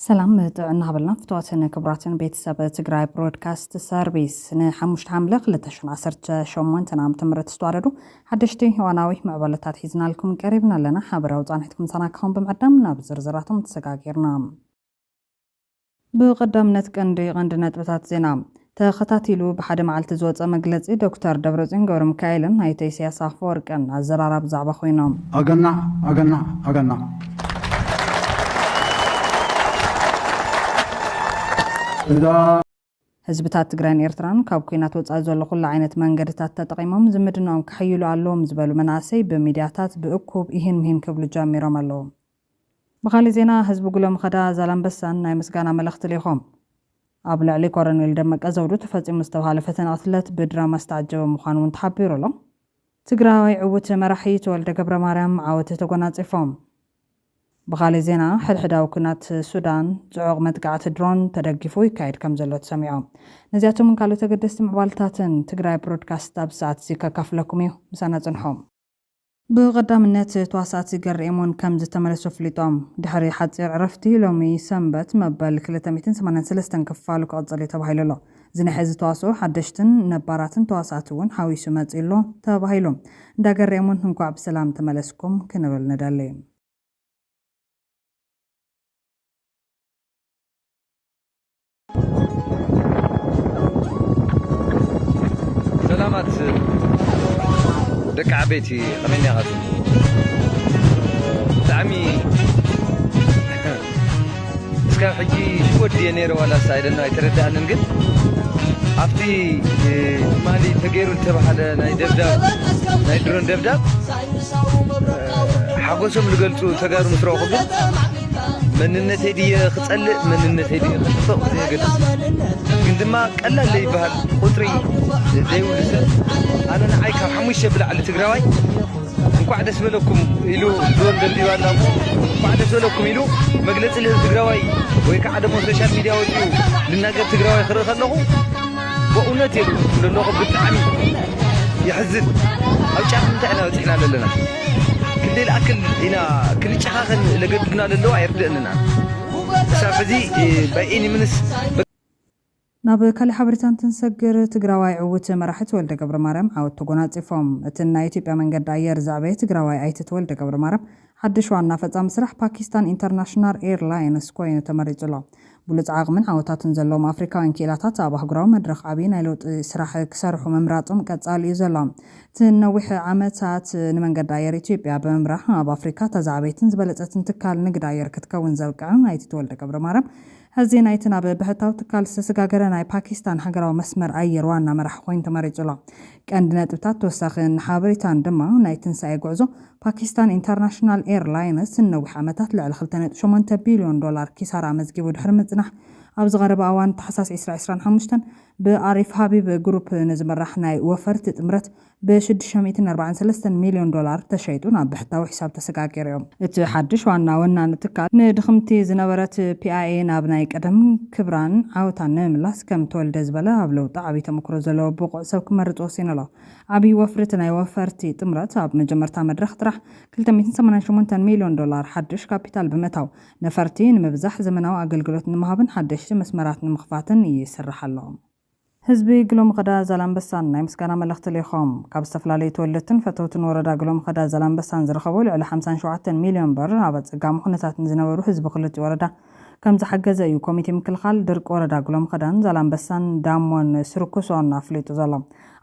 ሰላም ጥዕና ሃበልና ፍትዋትን ክቡራትን ቤተሰብ ትግራይ ብሮድካስት ሰርቪስ። ንሓሙሽተ ሓምለ ክልተ ሽሕን ዓሰርተ ሸሞንተን ዓመተ ምህረት ዝተዋደዱ ሓደሽቲ እዋናዊ ምዕባለታት ሒዝናልኩም ቀሪብና ኣለና። ሓበራዊ ፃንሒትኩም ምሳና ክኸውን ብምዕዳም ናብ ዝርዝራቶም ተሰጋጊርና። ብቐዳምነት ቀንዲ ቀንዲ ነጥብታት ዜና። ተኸታቲሉ ብሓደ መዓልቲ ዝወፀ መግለፂ ዶክተር ደብረፅዮን ገብረ ሚካኤልን ኣይተ ኢሳያስ ኣፈወርቅን ኣዘራራቢ ዛዕባ ኮይኖም። ኣገናዕ ኣገናዕ ኣገናዕ። እዛ ህዝብታት ትግራይን ኤርትራን ካብ ኩናት ወፃኢ ዘሎ ኩሉ ዓይነት መንገድታት ተጠቒሞም ዝምድናኦም ከሕይሉ ኣለዎም ዝበሉ መናእሰይ ብሚድያታት ብእኩብ ይህን ምሂን ክብሉ ጀሚሮም ኣለዉ። ብኻሊእ ዜና፣ ህዝቢ ጉሎ ምኸዳ ዛላምበሳን ናይ ምስጋና መልእኽቲ ልኢኾም። ኣብ ልዕሊ ኮረኔል ደመቀ ዘውዱ ተፈጺሙ ዝተባህለ ፈተነ ቅትለት ብድራማ ዝተዓጀበ ምዃኑ እውን ተሓቢሩ ኣሎ። ትግራዋይ ዕዉት መራሒ ተወልደ ገብረ ማርያም ዓወት ተጎናጺፎም። ብኻሊእ ዜና፣ ሕድሕዳዊ ኩናት ሱዳን ጽዑቕ መጥቃዕቲ ድሮን ተደጊፉ ይካየድ ከም ዘሎ ተሰሚዖም። ነዚኣቶምን ካልኦት ኣገደስቲ ምዕባልታትን ትግራይ ብሮድካስት ኣብ ሰዓት እዚ ከካፍለኩም እዩ። ምሳና ጽንሑ። ብቐዳምነት ተዋሳእቲ ገርኤሞን ከም ዝተመለሱ ኣፍሊጦም። ድሕሪ ሓጺር ዕረፍቲ ሎሚ ሰንበት መበል ክልተ ሚእትን ሰማንያን ሰለስተን ክፋሉ ክቕጽል እዩ ተባሂሉ ኣሎ። እዚ ናይ ሕዚ ተዋስኦ ሓደሽትን ነባራትን ተዋሳእቲ እውን ሓዊሱ መጺኡ ኣሎ ተባሂሉ። እንዳ ገርኤሞን እንኳዕ ብሰላም ተመለስኩም ክንብል ንደሊ። ሰላማት ደቂ ዓበይቲ፣ ከመይ እኒኣኻትኩም? ብጣዕሚ እስካብ ሕጂ ሽወድ ድየ ነይረ ዋላስ ኣይደና ኣይተረዳእንን፣ ግን ኣብቲ ትማሊ ተገይሩ ዝተባሃለ ናይ ደብዳብ፣ ናይ ድሮን ደብዳብ ሓጎሶም ዝገልጹ ተጋሩ ምስ ረኹ ግን መንነተይ ድየ ክጸልእ መንነተይ ድየ ክጥፍቕ ዘየገድስ ግን ድማ ቀላል ዘይበሃል ቁጽሪ ዘይብሉ ሰብ ኣነ ንዓይ ካብ ሓሙሽተ ብላዕሊ ትግራዋይ እንኳዕ ደስ በለኩም ኢሉ ድሮን ደብዲባ ኣላ እሞ እንኳዕ ደስ በለኩም ኢሉ መግለጺ ልህብ ትግራዋይ ወይ ከዓ ደሞ ሶሻል ሚድያ ወፂኡ ልናገር ትግራዋይ ክርኢ ከለኹ በእውነት የሉ ለለኹ ብጣዕሚ የሕዝን። ኣብ ጫፍ እንታይ ኢና በፂሕና ዘለና? ክንደይ ዝኣክል ኢና ክንጨኻኸን ለገድዱና ለለዉ ኣይርድእንና። ክሳብ ሕዚ ባይ ኤኒ ምንስ ናብ ካልእ ሓበሬታ እንትንሰግር ትግራዋይ ዕውት መራሒ ተወልደ ገብረ ማርያም ዓወት ተጎናፂፎም። እቲ ናይ ኢትዮጵያ መንገዲ ኣየር ዘዕበየ ትግራዋይ ኣይተ ተወልደ ገብረ ማርያም ሓድሽ ዋና ፈፃሚ ስራሕ ፓኪስታን ኢንተርናሽናል ኤርላይንስ ኮይኑ ተመሪፁ ኣሎ። ብሉፅ ዓቕምን ዓወታትን ዘለዎም ኣፍሪካውያን ክኢላታት ኣብ ኣህጉራዊ መድረኽ ዓብዪ ናይ ለውጢ ስራሕ ክሰርሑ ምምራፆም ቀፃሊ እዩ ዘሎ። እቲ ነዊሕ ዓመታት ንመንገዲ ኣየር ኢትዮጵያ ብምምራሕ ኣብ ኣፍሪካ እታ ዝዓበየትን ዝበለፀትን ትካል ንግዲ ኣየር ክትከውን ዘብቅዐ ኣይተ ተወልደ ገብረ ማርያም ሕዚ ናይቲ ናብ ብሕታዊ ትካል ዝተሰጋገረ ናይ ፓኪስታን ሃገራዊ መስመር ኣየር ዋና መራሒ ኮይኑ ተመሪፁ ኣሎ። ቀንዲ ነጥብታት ተወሳኺ ሓበሬታን ድማ ናይ ትንሳኤ ጉዕዞ ፓኪስታን ኢንተርናሽናል ኤርላይንስ ንነዊሕ ዓመታት ልዕሊ ክልተ ነጥቢ ሸሞንተ ቢልዮን ዶላር ኪሳራ ኣመዝጊቡ ድሕሪ ምፅናሕ ኣብዚ ቀረባ እዋን ታሕሳስ ዕስራ ዕስራን ሓሙሽተን ብኣሪፍ ሃቢብ ግሩፕ ንዝምራሕ ናይ ወፈርቲ ጥምረት ብ ሽዱሽተ ሚእትን ኣርባዓን ሰለስተን ሚልዮን ዶላር ተሸይጡ ናብ ብሕታዊ ሒሳብ ተሰጋጊሩ እዩ። እቲ ሓድሽ ዋና ወናኒ ትካል ንድኽምቲ ዝነበረት ፒኣይኤ ናብ ናይ ቀደም ክብራን ዓወታን ንምምላስ ከም ተወልደ ዝበለ ኣብ ለውጢ ዓብዪ ተመክሮ ዘለዎ ብቑዕ ሰብ ክመርጽ ወሲኑ ኣሎ። ዓብዪ ወፍሪ እቲ ናይ ወፈርቲ ጥምረት ኣብ መጀመርታ መድረኽ ጥራሕ ክልተ ሚእትን ሰማንያን ሸሞንተን ሚልዮን ዶላር ሓድሽ ካፒታል ብምእታው ነፈርቲ ንምብዛሕ ዘመናዊ ኣገልግሎት ንምሃብን ሓደሽቲ መስመራት ንምኽፋትን ይስራሕ ኣሎ። ህዝቢ ግሎምኸዳ ዛላምበሳን ናይ ምስጋና መልእኽቲ ልኢኾም። ካብ ዝተፈላለዩ ተወለድትን ፈተውትን ወረዳ ግሎምኸዳ ዛላምበሳን ዝረኸቡ ልዕሊ ሓምሳን ሸውዓተን ሚልዮን ብር ኣብ ኣጸጋሚ ኩነታት ንዝነበሩ ህዝቢ ክልቲኡ ወረዳ ከም ዝሓገዘ እዩ ኮሚቴ ምክልኻል ድርቂ ወረዳ ግሎምኸዳን ዛላምበሳን ዳሞን ስርኩሶን ኣፍሊጡ ዘሎ።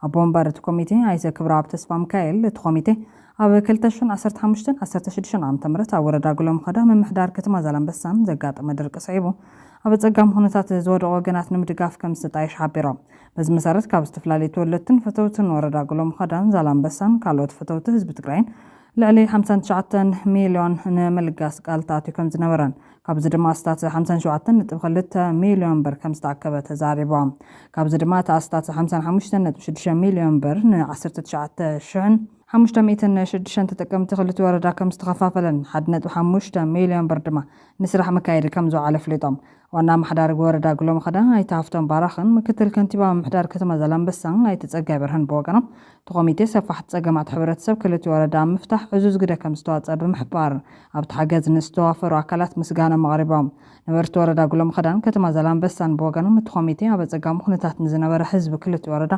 ኣቦ ወንበር እቲ ኮሚቴ ኣይተ ክብረኣብ ተስፋ ሚካኤል፣ እቲ ኮሚቴ ኣብ ክልተ ሽሕን ዓሰርተ ሓሙሽተን ዓሰርተ ሽዱሽተን ዓመተ ምህረት ኣብ ወረዳ ግሎምኸዳ ምምሕዳር ከተማ ዛላምበሳን ዘጋጠመ ድርቂ ስዒቡ ኣብ ኣጸጋሚ ኩነታት ዝወደቑ ወገናት ንምድጋፍ ከም ዝተጣየሽ ሓቢሮም። በዚ መሰረት ካብ ዝተፈላለዩ ተወለድትን ፈተውትን ወረዳ ግሎምኸዳን ዛላምበሳን ካልኦት ፈተውቲ ህዝቢ ትግራይን ልዕሊ ሓምሳን ትሽዓተን ሚልዮን ንምልጋስ ቃል ተኣትዩ ከም ዝነበረን ካብዚ ድማ ኣስታት ሓምሳን ሸውዓተን ነጥቢ ክልተ ሚልዮን ብር ከም ዝተኣከበ ተዛሪቦም። ካብዚ ድማ እቲ ኣስታት ሓምሳን ሓሙሽተን ነጥቢ ሽዱሽተ ሚልዮን ብር ን ዓሰርተ ትሽዓተ ሽሕን ሓሙሽተ ሚእትን ሽዱሽተን ተጠቀምቲ ክልቲኡ ወረዳ ከም ዝተኸፋፈለን ሓደ ነጥቢ ሓሙሽተ ሚልዮን ብር ድማ ንስራሕ መካየዲ ከም ዝውዓለ ኣፍሊጦም። ዋና ኣመሓዳሪ ወረዳ ጉሎ መኸዳ ኣይተ ሃፍቶም ባራኽን ምክትል ከንቲባ ምምሕዳር ከተማ ዛላምበሳን ኣይተ ጸጋይ በርሀን ብወገኖም፣ እቲ ኮሚቴ ሰፋሕቲ ጸገማት ሕብረተሰብ ክልቲኡ ወረዳ ኣብ ምፍታሕ ዕዙዝ ግደ ከም ዝተዋጸአ ብምሕባር፣ ኣብቲ ሓገዝ ንዝተዋፈሩ ኣካላት ምስጋና ኣቕሪቦም። ነበርቲ ወረዳ ጉሎ መኸዳን ከተማ ዛላምበሳን ብወገኖም፣ እቲ ኮሚቴ ኣብ ኣጸጋሚ ኩነታት ንዝነበረ ህዝቢ ክልቲኡ ወረዳ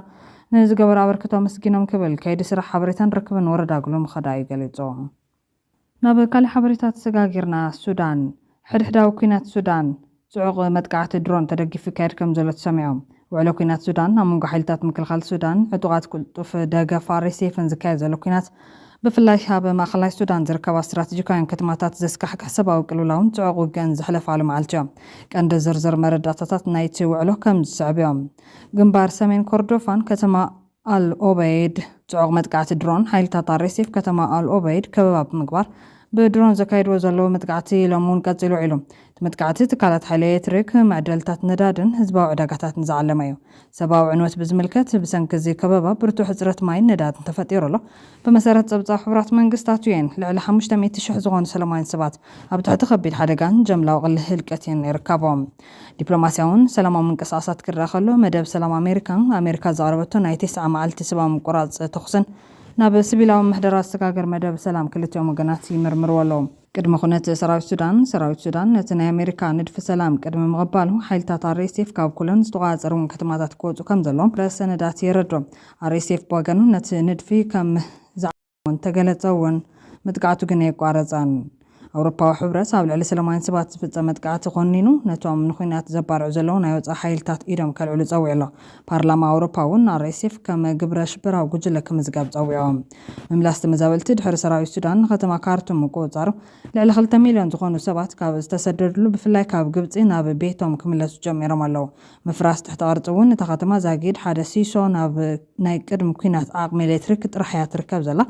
ንዝገበረ ኣበርክቶ ኣመስጊኖም ክብል ከይዲ ስራሕ ሓበሬታን ርክብን ወረዳ ጉሎ መኸዳ እዩ ገሊጹ። ናብ ካልእ ሓበሬታ ተሰጋጊርና። ሱዳን። ሕድሕዳዊ ኲናት ሱዳን ጽዑቕ መጥቃዕቲ ድሮን ተደጊፉ ይካየድ ከም ዘሎ ተሰሚዑ። ውዕሎ ኲናት ሱዳን ኣብ መንጎ ሓይልታት ምክልኻል ሱዳን፣ ዕጡቓት ቅልጡፍ ደገፍ ኣር ኤስ ኤፍን ዝካየድ ዘሎ ኲናት፣ ብፍላይ ኣብ ማእኸላይ ሱዳን ዝርከባ ስትራቴጂካውያን ከተማታት ዘስካሕክሕ ሰብኣዊ ቅልውላውን ጽዑቕ ውግእን ዘሕለፋሉ መዓልቲ እዩ። ቀንዲ ዝርዝር መረዳእታታት ናይቲ ውዕሎ ከም ዝስዕብ እዮም። ግንባር ሰሜን ኮርዶፋን ከተማ ኣል ኦበይድ። ጽዑቕ መጥቃዕቲ ድሮን። ሓይልታት ኣር ኤስ ኤፍ ከተማ ኣል ኦበይድ ከበባ ብምግባር ብድሮን ዘካይድዎ ዘለዉ መጥቃዕቲ ሎም እውን ቀጺሉ ውዒሉ። እቲ መጥቃዕቲ ትካላት ሓይሊ ኤሌክትሪክ፣ መዕደልታት ነዳድን ህዝባዊ ዕዳጋታትን ዝዓለመ እዩ። ሰብኣዊ ዕንወት ብዝምልከት፣ ብሰንኪ እዚ ከበባ ብርቱዕ ሕጽረት ማይን ነዳድን ተፈጢሩ ኣሎ። ብመሰረት ጸብጻብ ሕቡራት መንግስታት ዩኤን፣ ልዕሊ ሓሙሽተ ሚእቲ ሽሕ ዝኾኑ ሰላማውያን ሰባት ኣብ ትሕቲ ከቢድ ሓደጋን ጀምላዊ ቅሊ ህልቀትን ይርከቦም። ዲፕሎማስያውን ሰላማዊ ምንቅስቓሳት ክረኣ ከሎ፣ መደብ ሰላም ኣሜሪካ፣ ኣሜሪካ ዘቕረበቶ ናይ ተስዓ መዓልቲ ሰብኣዊ ምቁራጽ ተኹስን ናብ ሲቪላዊ ምሕደራ ዝሰጋገር መደብ ሰላም ክልቲኦም ወገናት ይምርምርዎ ኣለዉ። ቅድሚ ኩነት ሰራዊት ሱዳን፣ ሰራዊት ሱዳን ነቲ ናይ ኣሜሪካ ንድፊ ሰላም ቅድሚ ምቕባሉ፣ ሓይልታት ኣር ኤስ ኤፍ ካብ ኩለን ዝተቖጻጸርወን ከተማታት ክወጹ ከም ዘለዎም ሰነዳት የረድኦ። ኣር ኤስ ኤፍ ብወገኑ ነቲ ንድፊ ከም ዝዓለሞ እንተገለጸ እውን፣ መጥቃዕቱ ግን ኣየቋረጸን። ኣውሮፓዊ ሕብረት ኣብ ልዕሊ ሰላማውያን ሰባት ዝፍጸም መጥቃዕቲ ኮኒኑ፣ ነቶም ንኹናት ዘባርዑ ዘለዉ ናይ ወጻኢ ሓይልታት ኢዶም ከልዕሉ ጸዊዑ ኣሎ። ፓርላማ ኣውሮፓ እውን ኣር ኤስ ኤፍ ከም ግብረ ሽበራዊ ጉጅለ ክምዝገብ ጸዊዑ። ምምላስ ተመዛበልቲ ድሕሪ ሰራዊት ሱዳን ንከተማ ካርቱም ምቁጽጻሩ፣ ልዕሊ ክልተ ሚልዮን ዝኾኑ ሰባት ካብ ዝተሰደድሉ፣ ብፍላይ ካብ ግብጺ ናብ ቤቶም ክምለሱ ጀሚሮም ኣለዉ። ምፍራስ ትሕተ ቅርጺ እውን፣ እታ ከተማ ዛጊድ ሓደ ሲሶ ናብ ናይ ቅድሚ ኲናት ዓቕሚ ኤሌክትሪክ ጥራሕ እያ ትርከብ ዘላ።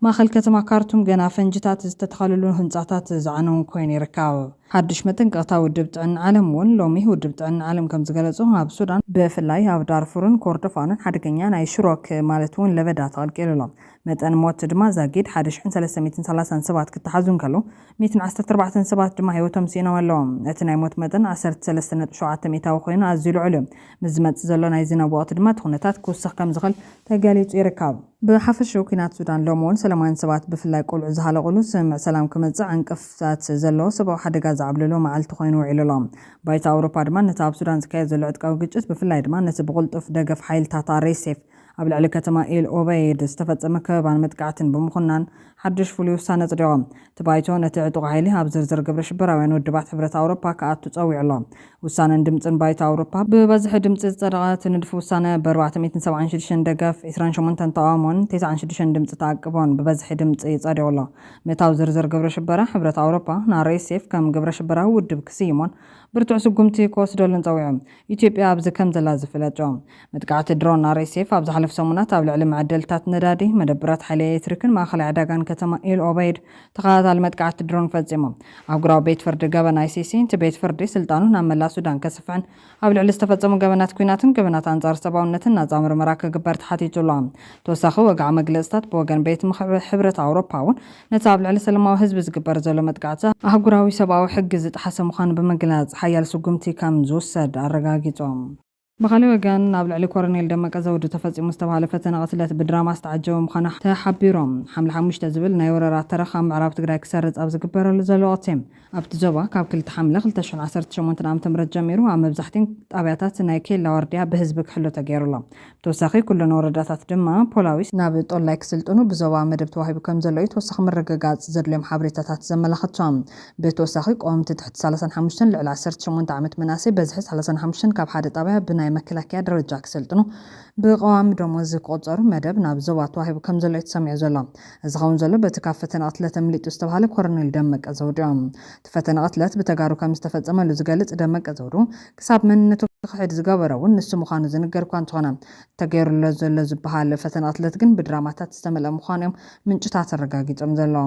ማእከል ከተማ ካርቱም ገና ፈንጅታት ዝተተኸልሉ ህንጻታት ዝዓነውን ኮይኑ ይርከብ። ሓድሽ መጠንቀቕታ ውድብ ጥዕና ዓለም እውን ሎሚ፣ ውድብ ጥዕና ዓለም ከም ዝገለጾ፣ ኣብ ሱዳን፣ ብፍላይ ኣብ ዳርፉርን ኮርዶፋንን ሓደገኛ ናይ ሽሮክ ማለት እውን ለበዳ ተቐልቂሉ ኣሎ። መጠን ሞት ድማ ዛጊድ ሓደ ሽሕን ሰለስተ ሚእትን ሰላሳን ሰባት ክተሓዙ እንከለዉ፣ ሚእትን ዓሰርተ ኣርባዕተን ሰባት ድማ ህይወቶም ስኢኖም ኣለዉ። እቲ ናይ ሞት መጠን ዓሰርተ ሰለስተ ነጥቢ ሸውዓተ ሚእታዊ ኮይኑ ኣዝዩ ልዑል እዩ። ምስ ዝመጽእ ዘሎ ናይ ዝናብ ወቕቲ ድማ እቲ ኩነታት ክውስኽ ከም ዝኽእል ተገሊጹ ይርከብ። ብሓፈሽኡ፣ ኲናት ሱዳን ሎሚ እውን ሰላማውያን ሰባት፣ ብፍላይ ቆልዑ ዝሃለቑሉ፣ ስምምዕ ሰላም ክመጽእ ዕንቅፋት ዘለዎ ሰብኣዊ ሓደጋ ዝዓብለሎ መዓልቲ ኮይኑ ውዒሉ ኣሎ። ባይቶ ኣውሮፓ ድማ ነቲ ኣብ ሱዳን ዝካየድ ዘሎ ዕጥቃዊ ግጭት፣ ብፍላይ ድማ ነቲ ብቕልጡፍ ደገፍ ሓይልታት ኣር ኤስ ኤፍ ኣብ ልዕሊ ከተማ ኤል ኦበይድ ዝተፈጸመ ከበባን መጥቃዕትን ብምኹናን ሓድሽ ፍሉይ ውሳነ ኣጽዲቖ። እቲ ባይቶ ነቲ ዕጡቕ ሓይሊ ኣብ ዝርዝር ግብረ ሽበራውያን ውድባት ሕብረት ኣውሮፓ ክኣቱ ጸዊዑ ኣሎ። ውሳነን ድምጽን ባይቶ ኣውሮፓ ብበዝሒ ድምጺ ዝጸደቐ እቲ ንድፊ ውሳነ ብ ኣርባዕተ ሚእትን ሰብዓን ሽዱሽተን ደገፍ፣ ዕስራን ሸሞንተን ተቓውሞን ተስዓን ሽዱሽተን ድምጺ ተኣቅቦን ብበዝሒ ድምጺ ጸዲቑ ኣሎ። ምእታው ዝርዝር ግብረ ሽበራ፣ ሕብረት ኣውሮፓ ንኣር ኤስ ኤፍ ከም ግብረ ሽበራዊ ውድብ ክስይሞን ብርቱዕ ስጉምቲ ክወስደሉን ጸዊዑ። ኢትዮጵያ ኣብዚ ከም ዘላ ዝፍለጥ እዩ። መጥቃዕቲ ድሮን ኣር ኤስ ኤፍ ኣብ ዝሓለፉ ሰሙናት ኣብ ልዕሊ መዐደልታት ነዳዲ፣ መደብራት ሓይሊ ኤሌክትሪክን ማእኸላይ ዕዳጋን ከተማ ኤል ኦበይድ ተኸታታሊ መጥቃዕቲ ድሮን ፈጺሞም። ኣህጉራዊ ቤት ፍርዲ ገበን ኣይ ሲ ሲ፣ እቲ ቤት ፍርዲ ስልጣኑ ናብ መላእ ሱዳን ከስፍሕን ኣብ ልዕሊ ዝተፈጸሙ ገበናት ኲናትን ገበናት ኣንጻር ሰብኣውነትን ናጻ ምርመራ ክግበር ተሓቲቱ ኣሎ። ተወሳኺ ወግዓዊ መግለጽታት ብወገን ቤት ምኽሪ ሕብረት ኣውሮፓ እውን ነቲ ኣብ ልዕሊ ሰላማዊ ህዝቢ ዝግበር ዘሎ መጥቃዕቲ ኣህጉራዊ ሰብኣዊ ሕጊ ዝጠሓሰ ምዃኑ ብምግላጽ ሓያል ስጉምቲ ከም ዝውሰድ ኣረጋጊጾም። ብኻልእ ወገን፣ ኣብ ልዕሊ ኮረኔል ደመቀ ዘውዱ ተፈጺሙ ዝተባህለ ፈተነ ቅትለት ብድራማ ዝተዓጀበ ምዃኑ ተሓቢሮም። ሓምለ ሓሙሽተ ዝብል ናይ ወረራ ተረኽ ኣብ ምዕራብ ትግራይ ክሰርጽ ኣብ ዝግበረሉ ዘሎ ወቕቲ፣ ኣብቲ ዞባ ካብ ክልተ ሓምለ ክልተ ሽሕን ዓሰርተ ሸሞንተን ዓመተ ምህረት ጀሚሩ ኣብ መብዛሕትኤን ጣብያታት ናይ ኬላ ዋርድያ ብህዝቢ ክሕሎ ተገይሩ ኣሎ። ብተወሳኺ፣ ኩለን ወረዳታት ድማ ፖላዊስ ናብ ጦላይ ክስልጥኑ ብዞባ መደብ ተዋሂቡ ከም ዘሎ እዩ ተወሳኺ ምርግጋጽ ዘድልዮም ሓበሬታታት ዘመላኽቱ። ብተወሳኺ፣ ቀወምቲ ትሕቲ ሰላሳን ሓሙሽተን ልዕሊ ዓሰርተ ሸሞንተ ዓመት መናእሰይ በዝሒ ሰላሳን ሓሙሽተን ካብ ሓደ ጣብያ ብናይ መከላከያ ደረጃ ክሰልጥኑ ብቀዋሚ ደሞዝ ዝቆጸሩ መደብ ናብ ዞባ ተዋሂቡ ከም ዘሎ እዩ ተሰሚዑ ዘሎ። እዚ ዝኸውን ዘሎ በቲ ካብ ፈተነ ቅትለት ኣምሊጡ ዝተባህለ ኮረኔል ደመቀ ዘውዱ እዩ። እቲ ፈተነ ቅትለት ብተጋሩ ከም ዝተፈጸመሉ ዝገልጽ ደመቀ ዘውዱ፣ ክሳብ መንነቱ ክሕድ ዝገበረ እውን ንሱ ምዃኑ ዝንገር እኳ እንተኾነ፣ ተገይሩሎ ዘሎ ዝበሃል ፈተነ ቅትለት ግን ብድራማታት ዝተመልአ ምዃኑ እዮም ምንጭታት ኣረጋጊጾም ዘለዉ።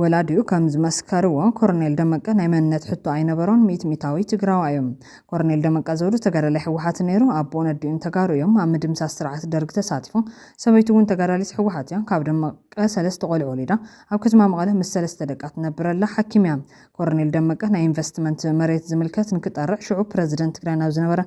ወላዲኡ ከም ዝመስከርዎ፣ ኮረኔል ደመቀ ናይ መንነት ሕቶ ኣይነበሮን፣ ሚእቲ ሚእታዊ ትግራዋይ እዩ። ኮረኔል ደመቀ ዘውዱ ተጋዳላይ ህወሓት ነይሩ። ነይሩ። ኣቦኡ ነዲኡን ተጋሩ እዮም። ኣብ ምድምሳስ ስርዓት ደርግ ተሳቲፎም። ሰበይቱ እውን ተጋዳሊት ህወሓት እያ። ካብ ደመቀ ሰለስተ ቆልዑ ወሊዳ ኣብ ከተማ መቐለ ምስ ሰለስተ ደቃ ትነብር ኣላ። ሓኪም እያ። ኮርኔል ደመቀ ናይ ኢንቨስትመንት መሬት ዝምልከት ንክጠርዕ ሽዑ ፕረዚደንት ትግራይ ናብ ዝነበረ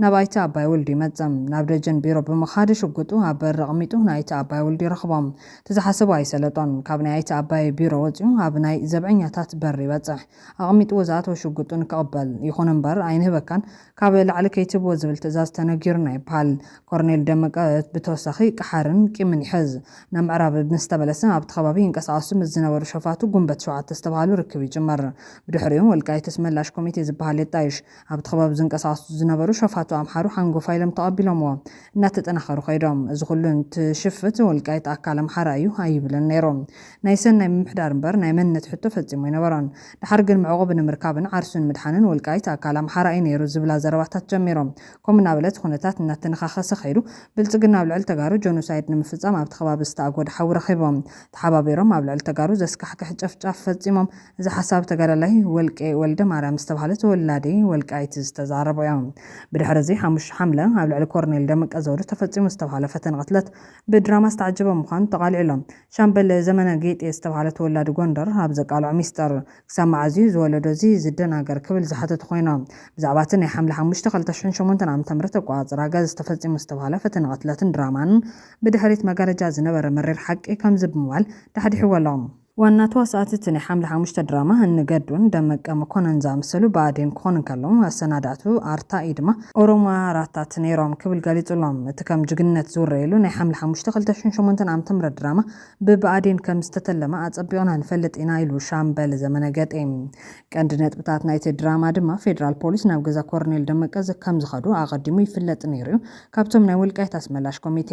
ናብ ኣይተ ኣባይ ወልዱ ይመጽእ። ናብ ደጀን ቢሮ ብምኻድ ሽጉጡ ኣብ በሪ ኣቕሚጡ ንኣይተ ኣባይ ወልዱ ይረኽቦም። እቲ ዝሓሰቦ ኣይሰለጦን። ካብ ናይ ኣይተ ኣባይ ቢሮ ወጺኡ ኣብ ናይ ዘብዐኛታት በሪ ይበጽሕ። ኣቕሚጥዎ ዝኣተወ ሽጉጡ ንክቕበል ይኹን እምበር ኣይንህበካን፣ ካብ ላዕሊ ከይትህብዎ ዝብል ትእዛዝ ተነጊሩና ይበሃል። ኮርኔል ደመቀ ብተወሳኺ ቀሓርን ቂምን ይሕዝ። ናብ ምዕራብ ምስ ተመለሰ ኣብቲ ከባቢ ይንቀሳቐሱ ምስ ዝነበሩ ሸፋቱ ጉንበት ሸውዓተ ዝተባህሉ ርክብ ይጅመር። ብድሕሪኡ ወልቃይት ኣስመላሽ ኮሚቴ ዝበሃል የጣይሽ። ኣብቲ ከባቢ ዝንቀሳቐሱ ዝነበሩ ሸፋቱ ኣምሓሩ ሓንጎፋ ኢሎም ተቐቢሎምዎ። እናተጠናኸሩ ከይዶም። እዚ ኩሉ እንትሽፍት ወልቃይት ኣካል ኣምሓራ እዩ ኣይብልን ነይሩ። ናይ ሰናይ ምምሕዳር እምበር ናይ መንነት ሕቶ ፈጺሙ ኣይነበሮን። ድሓር ግን መዕቆቢ ንምርካብን ዓርሱ ንምድሓንን ወልቃይት ኣካል ኣምሓራ እዩ ነይሩ ዝብላ ዘረባታት ጀሚሮም። ከምኡ እናበለ እቲ ኩነታት እናተነኻኸሰ ከይዱ። ብልጽግና ኣብ ልዕሊ ተጋሩ ጆኖሳይድ ንምፍጻም ኣብቲ ከባቢ ዝተኣጎደ ሓዊ ረኺቦም። ተሓባቢሮም ኣብ ልዕሊ ተጋሩ ዘስካሕክሕ ጨፍጫፍ ፈጺሞም። እዚ ሓሳብ ተጋዳላይ ወልቄ ወልደ ማርያም ዝተባህለ ተወላዲ ወልቃይት ዝተዛረቦ እዮም። ብድሕሪ እዚ ሓሙሽተ ሓምለ ኣብ ልዕሊ ኮርኔል ደመቀ ዘውዱ ተፈጺሙ ዝተባህለ ፈተነ ቅትለት ብድራማ ዝተዓጀበ ምዃኑ ተቓሊዑ ኣሎ። ሻምበል ዘመነ ጌጤ ዝተባህለ ተወላዲ ጎንደር ኣብ ዘቃልዖ ሚስጥር፣ ክሳብ መዓዝ እዩ ዝወለዶ እዚ ዝደናገር ክብል ዝሓተቱ ኮይኖም። ብዛዕባ እቲ ናይ ሓምለ ሓሙሽተ ክልተ ሽሕን ሸሞንተን ዓመተ ምህረት ኣቆጻጽራ ገዝ ተፈጺሙ ዝተባህለ ፈተነ ቅትለትን ድራማን ብድሕሪት መጋረጃ ዝነበረ መሪር ሓቂ ከምዚ ብምባል ዳሕዲሕዎ ኣሎ። ዋና ተዋሳእቲ እቲ ናይ ሓምለ ሓሙሽተ ድራማ እንገዱን ደመቀ መኮነን ዝኣመሰሉ ብኣዴን ክኾኑ እንከለዉ፣ ኣሰናዳእቱ ኣርታኢ ድማ ኦሮሞ ኣራታት ነይሮም ክብል ገሊጹሎም። እቲ ከም ጅግንነት ዝውረየሉ ናይ ሓምለ ሓሙሽተ ክልተ ሽሕን ሸሞንተን ዓመተ ምህረት ድራማ ብብኣዴን ከም ዝተተለመ ኣጸቢቕና ንፈልጥ ኢና ኢሉ ሻምበል ዘመነ ገጤ። ቀንዲ ነጥብታት ናይቲ ድራማ ድማ ፌደራል ፖሊስ ናብ ገዛ ኮርኔል ደመቀ ዝ-፣ ከም ዝኸዱ ኣቐዲሙ ይፍለጥ ነይሩ እዩ። ካብቶም ናይ ወልቃይት ኣስመላሽ ኮሚቴ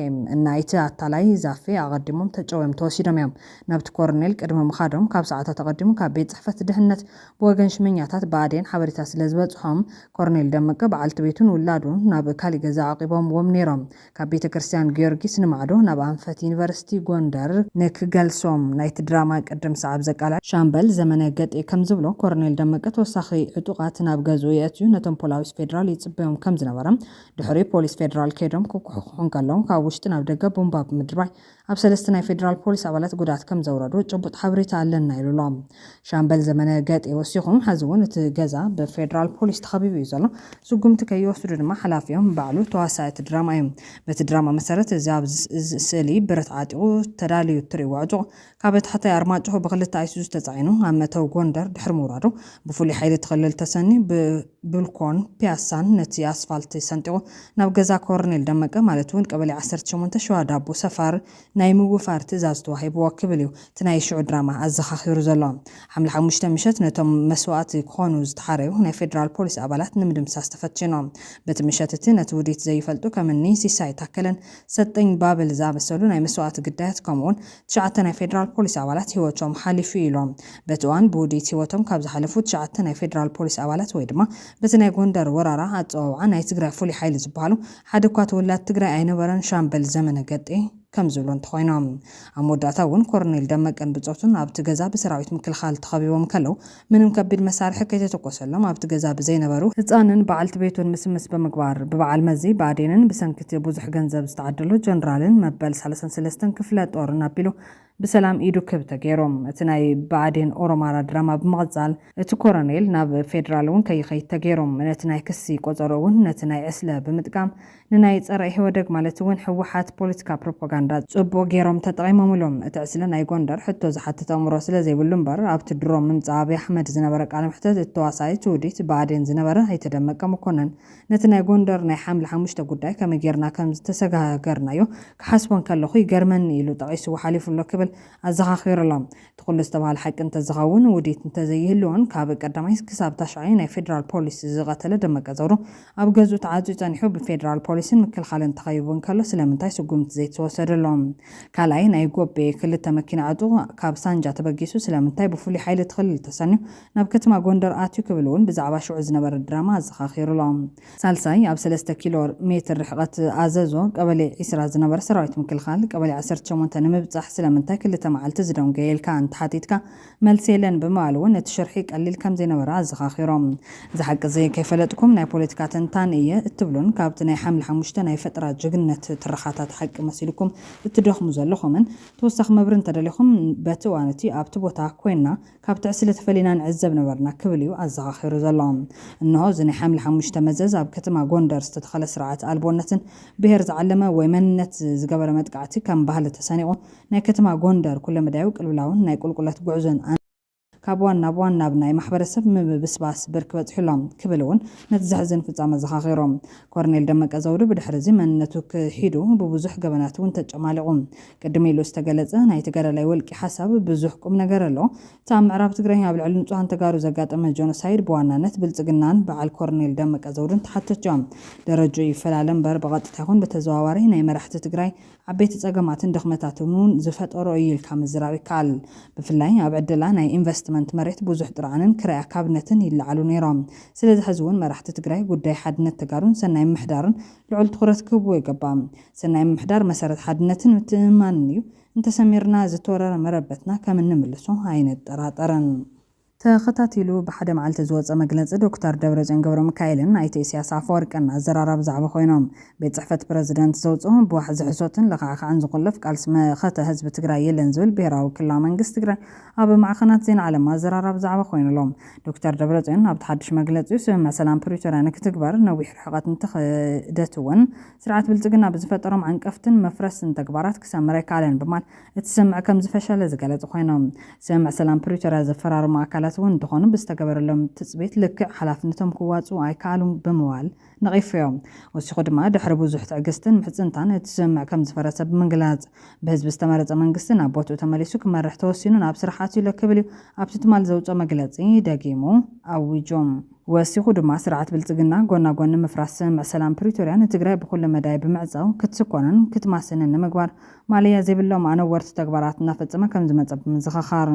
ናይቲ ኣታላይ ዛፌ ኣቐዲሞም ተጨውዮም ተወሲዶም እዮም። ናብቲ ኮርኔል ቅድሚ ምኻዶም ካብ ሰዓታት ኣቐዲሙ ካብ ቤት ጽሕፈት ድሕነት ብወገን ሽመኛታት ብኣዴን ሓበሬታ ስለ ዝበጽሖም ኮርኔል ደመቀ በዓልቲ ቤቱን ውላዱን ናብ ካሊ ገዛ ኣቂቦምዎም ነይሮም። ካብ ቤተ ክርስቲያን ጊዮርጊስ ንማዕዶ ናብ ኣንፈት ዩኒቨርሲቲ ጎንደር ንክገልሶም ናይቲ ድራማ ቅድም ሰዓብ ዘቃልዕ ሻምበል ዘመነ ገጤ ከም ዝብሎ ኮርኔል ደመቀ ተወሳኺ ዕጡቓት ናብ ገዝኡ የእትዩ ነቶም ፖላዊስ ፌደራል ይጽበዮም ከም ዝነበረ ድሕሪ ፖሊስ ፌደራል ከይዶም ክኩሕኩሑ እንከለዉ ካብ ውሽጢ ናብ ደገ ቡምባ ብምድርባይ ኣብ ሰለስተ ናይ ፌደራል ፖሊስ ኣባላት ጉድኣት ከም ዘውረዱ ጭቡጥ ሓበሬታ ኣለና ኢሉ ኣሎ። ሻምበል ዘመነ ገጤ ወሲኹም፣ ሐዚ እውን እቲ ገዛ ብፌደራል ፖሊስ ተኸቢቡ እዩ ዘሎ። ስጉምቲ ከይወስዱ ድማ ሓላፊኦም ባዕሉ ተዋሳኢ እቲ ድራማ እዩ። በቲ ድራማ መሰረት እዚ ኣብዚ ስ-፣ እዚ ስእሊ ብረት ዓጢቑ ተዳልዩ እትርእይዎ ዕጡቕ ካብ ታሕታይ ኣርማጭሆ ብክልተ ኣይሱዙ ተጻዒኑ ኣብ መእተዊ ጎንደር ድሕሪ ምውራዱ ብፍሉይ ሓይሊ እቲ ክልል ተሰንዩ ብ-፣ ብልኮን ፒያሳን ነቲ ኣስፋልት ሰንጢቑ ናብ ገዛ ኮርኔል ደመቀ ማለት እውን ቀበሌ ዓሰርተ ሸሞንተ ሸዋ ዳቦ ሰፋር ናይ ምውፋር ትእዛዝ ተዋሂብዎ ክብል እዩ እቲ ናይ ሽዑ ድራማ ኣዘኻኺሩ ዘሎ። ሓምለ ሓሙሽተ ምሸት ነቶም መስዋእቲ ክኾኑ ዝተሓረዩ ናይ ፌደራል ፖሊስ ኣባላት ንምድምሳስ ተፈቲኖም። በቲ ምሸት እቲ ነቲ ውዲት ዘይፈልጡ ከም እኒ ሲሳይ ታከለን ሰጠኝ ባብል ዝኣመሰሉ ናይ መስዋእቲ ግዳያት ከምኡውን ትሽዓተ ናይ ፌደራል ፖሊስ ኣባላት ህይወቶም ሓሊፉ ኢሎም። በቲ እዋን ብውዲት ህይወቶም ካብ ዝሓለፉ ትሽዓተ ናይ ፌደራል ፖሊስ ኣባላት ወይ ድማ በቲ ናይ ጎንደር ወራራ ኣጸዋውዓ ናይ ትግራይ ፍሉይ ሓይሊ ዝበሃሉ ሓደ እኳ ተወላድ ትግራይ ኣይነበረን ሻምበል ዘመነ ገጤ ከም ዝብሉ እንተኾይኖም። ኣብ መወዳእታ እውን ኮርኔል ደመቀን ብጾቱን ኣብቲ ገዛ ብሰራዊት ምክልኻል ተኸቢቦም ከለዉ ምንም ከቢድ መሳርሒ ከይተተኮሰሎም ኣብቲ ገዛ ብዘይነበሩ ህፃንን በዓልቲ ቤቱን ምስምስ ብምግባር ብበዓል መዚ ብኣዴንን ብሰንኪ እቲ ብዙሕ ገንዘብ ዝተዓደሉ ጀነራልን መበል ሰላሳን ሰለስተን ክፍለ ጦርን ኣቢሉ ብሰላም ኢዱ ክብ ተገይሩ። እቲ ናይ ብኣዴን ኦሮማራ ድራማ ብምቕጻል፣ እቲ ኮረኔል ናብ ፌደራል እውን ከይኸይድ ተገይሩ። ነቲ ናይ ክሲ ቆጸሮ እውን ነቲ ናይ ዕስለ ብምጥቃም ንናይ ጸረ ኢህወደግ ማለት እውን ህወሓት ፖለቲካ ፕሮፓጋንዳ ጽቡቕ ገይሮም ተጠቒሞምሉ። እቲ ዕስለ ናይ ጎንደር ሕቶ ዝሓትት ኣእምሮ ስለ ዘይብሉ እምበር ኣብቲ ድሮ ምምጻእ ኣብይ ኣሕመድ ዝነበረ ቃለ መሕተት እቲ ተዋሳኢ እቲ ውዲት ብኣዴን ዝነበረ ኣይተ ደመቀ መኮነን ነቲ ናይ ጎንደር ናይ ሓምለ ሓሙሽተ ጉዳይ ከመይ ጌርና ከም ዝተሰጋገርናዮ ክሓስቦ እንከለኹ ይገርመኒ ኢሉ ጠቒስዎ ሓሊፉ ኣሎ ክብል ኣዘኻኺሩ ኣሎ። እቲ ኩሉ ዝተባህለ ሓቂ እንተዝኸውን ውዲት እንተዘይህልዎን ካብ ቀዳማይ ክሳብ ታሽዓይ ናይ ፌደራል ፖሊስ ዝቐተለ ደመቀ ዘውዱ ኣብ ገዝኡ ተዓፅዩ ጸኒሑ ብፌደራል ፖሊስን ምክልኻልን ተኸቢቡ እንከሎ ስለምንታይ ስጉምቲ ዘይተወሰደ? ኣሎ። ካልኣይ ናይ ጎቤ ክልተ መኪና ዕጡቕ ካብ ሳንጃ ተበጊሱ ስለምንታይ ብፍሉይ ሓይሊ እቲ ክልል ተሰንዩ ናብ ከተማ ጎንደር ኣትዩ ክብል እውን ብዛዕባ ሽዑ ዝነበረ ድራማ ኣዘኻኺሩ ኣሎ። ሳልሳይ ኣብ ሰለስተ ኪሎ ሜትር ርሕቐት ኣዘዞ ቀበሌ ዒስራ ዝነበረ ሰራዊት ምክልኻል ቀበሌ ዓሰርተ ሸሞንተ ንምብጻሕ ስለምንታይ ክልተ መዓልቲ ዝደንጎየ ኢልካ እንተሓቲትካ መልሲ የለን ብምባል እውን እቲ ሽርሒ ቀሊል ከም ዘይነበረ ኣዘኻኺሮም። እዚ ሓቂ እዚ ከይፈለጥኩም ናይ ፖለቲካ ተንታኒ እየ እትብሉን ካብቲ ናይ ሓምለ ሓሙሽተ ናይ ፈጠራ ጅግንነት ትረኻታት ሓቂ መሲልኩም እትደኽሙ ዘለኹምን ተወሳኺ መብሪ እንተደሊኹም በቲ እዋን እቲ ኣብቲ ቦታ ኮይንና ካብ ትዕስለ ተፈሊና ንዕዘብ ነበርና ክብል እዩ ኣዘኻኺሩ ዘሎ። እንሆ እዚ ናይ ሓምለ ሓሙሽተ መዘዝ ኣብ ከተማ ጎንደር ዝተተኸለ ስርዓት ኣልቦነትን ብሄር ዝዓለመ ወይ መንነት ዝገበረ መጥቃዕቲ ከም ባህሊ ተሰኒቑ ናይ ከተማ ጎንደር ኩለመዳያዊ ቅልውላውን ናይ ቁልቁለት ጉዕዞን ካብ ዋን ናብ ዋን ናብ ናይ ማሕበረሰብ ምብስባስ ብርክ በፂሑ ኣሎ ክብል እውን ነቲ ዘሕዝን ፍጻመ ኣዘኻኺሮም። ኮርኔል ደመቀ ዘውዱ ብድሕሪ እዚ መንነቱ ክሒዱ ብብዙሕ ገበናት እውን ተጨማሊቑ። ቅድም ኢሉ ዝተገለጸ ናይ ተጋዳላይ ወልቂ ሓሳብ ብዙሕ ቁም ነገር ኣለዎ። እቲ ኣብ ምዕራብ ትግራይ ኣብ ልዕሊ ንጹሃን ተጋሩ ዘጋጠመ ጆኖሳይድ ብዋናነት ብልጽግናን በዓል ኮርኔል ደመቀ ዘውዱን ተሓተቲ እዮም። ደረጅኡ ይፈላለ እምበር ብቐጥታ ይኹን ብተዘዋዋሪ ናይ መራሕቲ ትግራይ ዓበይቲ ጸገማትን ድኽመታትን እውን ዝፈጠሮ እዩ ኢልካ ምዝራብ ይከኣል። ብፍላይ ኣብ ዕድላ ናይ ኢንቨስትመንት መሬት ብዙሕ ጥርዓንን ክራይ ኣካብነትን ይለዓሉ ነይሮም። ስለዚ ሕዚ እውን መራሕቲ ትግራይ ጉዳይ ሓድነት ተጋሩን ሰናይ ምምሕዳርን ልዑል ትኹረት ክህብዎ ይገባእ። ሰናይ ምምሕዳር መሰረት ሓድነትን ምትእምማንን እዩ። እንተሰሚርና ዝተወረረ መረበትና ከም እንምልሶ ኣይንጠራጠርን። ተኸታቲሉ ብሓደ መዓልቲ ዝወፀ መግለፂ ዶክተር ደብረፅዮን ገብረ ሚካኤልን ኣይተ ኢሳያስ ኣፈወርቅን ኣዘራራቢ ዛዕባ ኮይኖም። ቤት ፅሕፈት ፕረዚደንት ዘውፅኦ ብዋሕዚ ሕሶትን ለኻዕካዕን ዝቑለፍ ቃልሲ መኸተ ህዝቢ ትግራይ የለን ዝብል ብሄራዊ ክልላዊ መንግስቲ ትግራይ ኣብ ማዕኸናት ዜና ዓለም ኣዘራራቢ ዛዕባ ኮይኑ ኣሎ። ዶክተር ደብረፅዮን ኣብቲ ሓድሽ መግለፂኡ ስምምዕ ሰላም ፕሪቶርያ ንክትግበር ነዊሕ ርሕቐት እንተኸደት እውን ስርዓት ብልፅግና ብዝፈጠሮም ዓንቀፍትን መፍረስን ተግባራት ክሰምር ኣይከኣለን ብምባል እቲ ስምምዕ ከም ዝፈሸለ ዝገለፁ ኮይኖም። ስምምዕ ሰላም ፕሪቶርያ ዘፈራረሙ ኣካላት እውን እንተኾኑ ብዝተገበረሎም ትፅቢት ልክዕ ሓላፍነቶም ክዋፅኡ ኣይከኣሉን ብምባል ነቒፎም። ወሲኹ ድማ ድሕሪ ብዙሕ ትዕግስትን ምሕፅንታን እቲ ስምምዕ ከም ዝፈረሰ ብምግላፅ ብህዝቢ ዝተመረፀ መንግስቲ ናብ ቦትኡ ተመሊሱ ክመርሕ ተወሲኑ ናብ ስራሕ ኣትዩ ኣሎ ክብል እዩ ኣብቲ ትማል ዘውፅኦ መግለፂ ደጊሙ ኣዊጁ። ወሲኹ ድማ ስርዓት ብልፅግና ጎና ጎኒ ምፍራስ ስምምዕ ሰላም ፕሪቶርያ ንትግራይ ብኩሉ መዳይ ብምዕፃው ክትስኮንን ክትማሰንን ንምግባር ማለያ ዘይብሎም ኣነወርቲ ተግባራት እናፈፀመ ከም ዝመፀ ብምዝኽኻር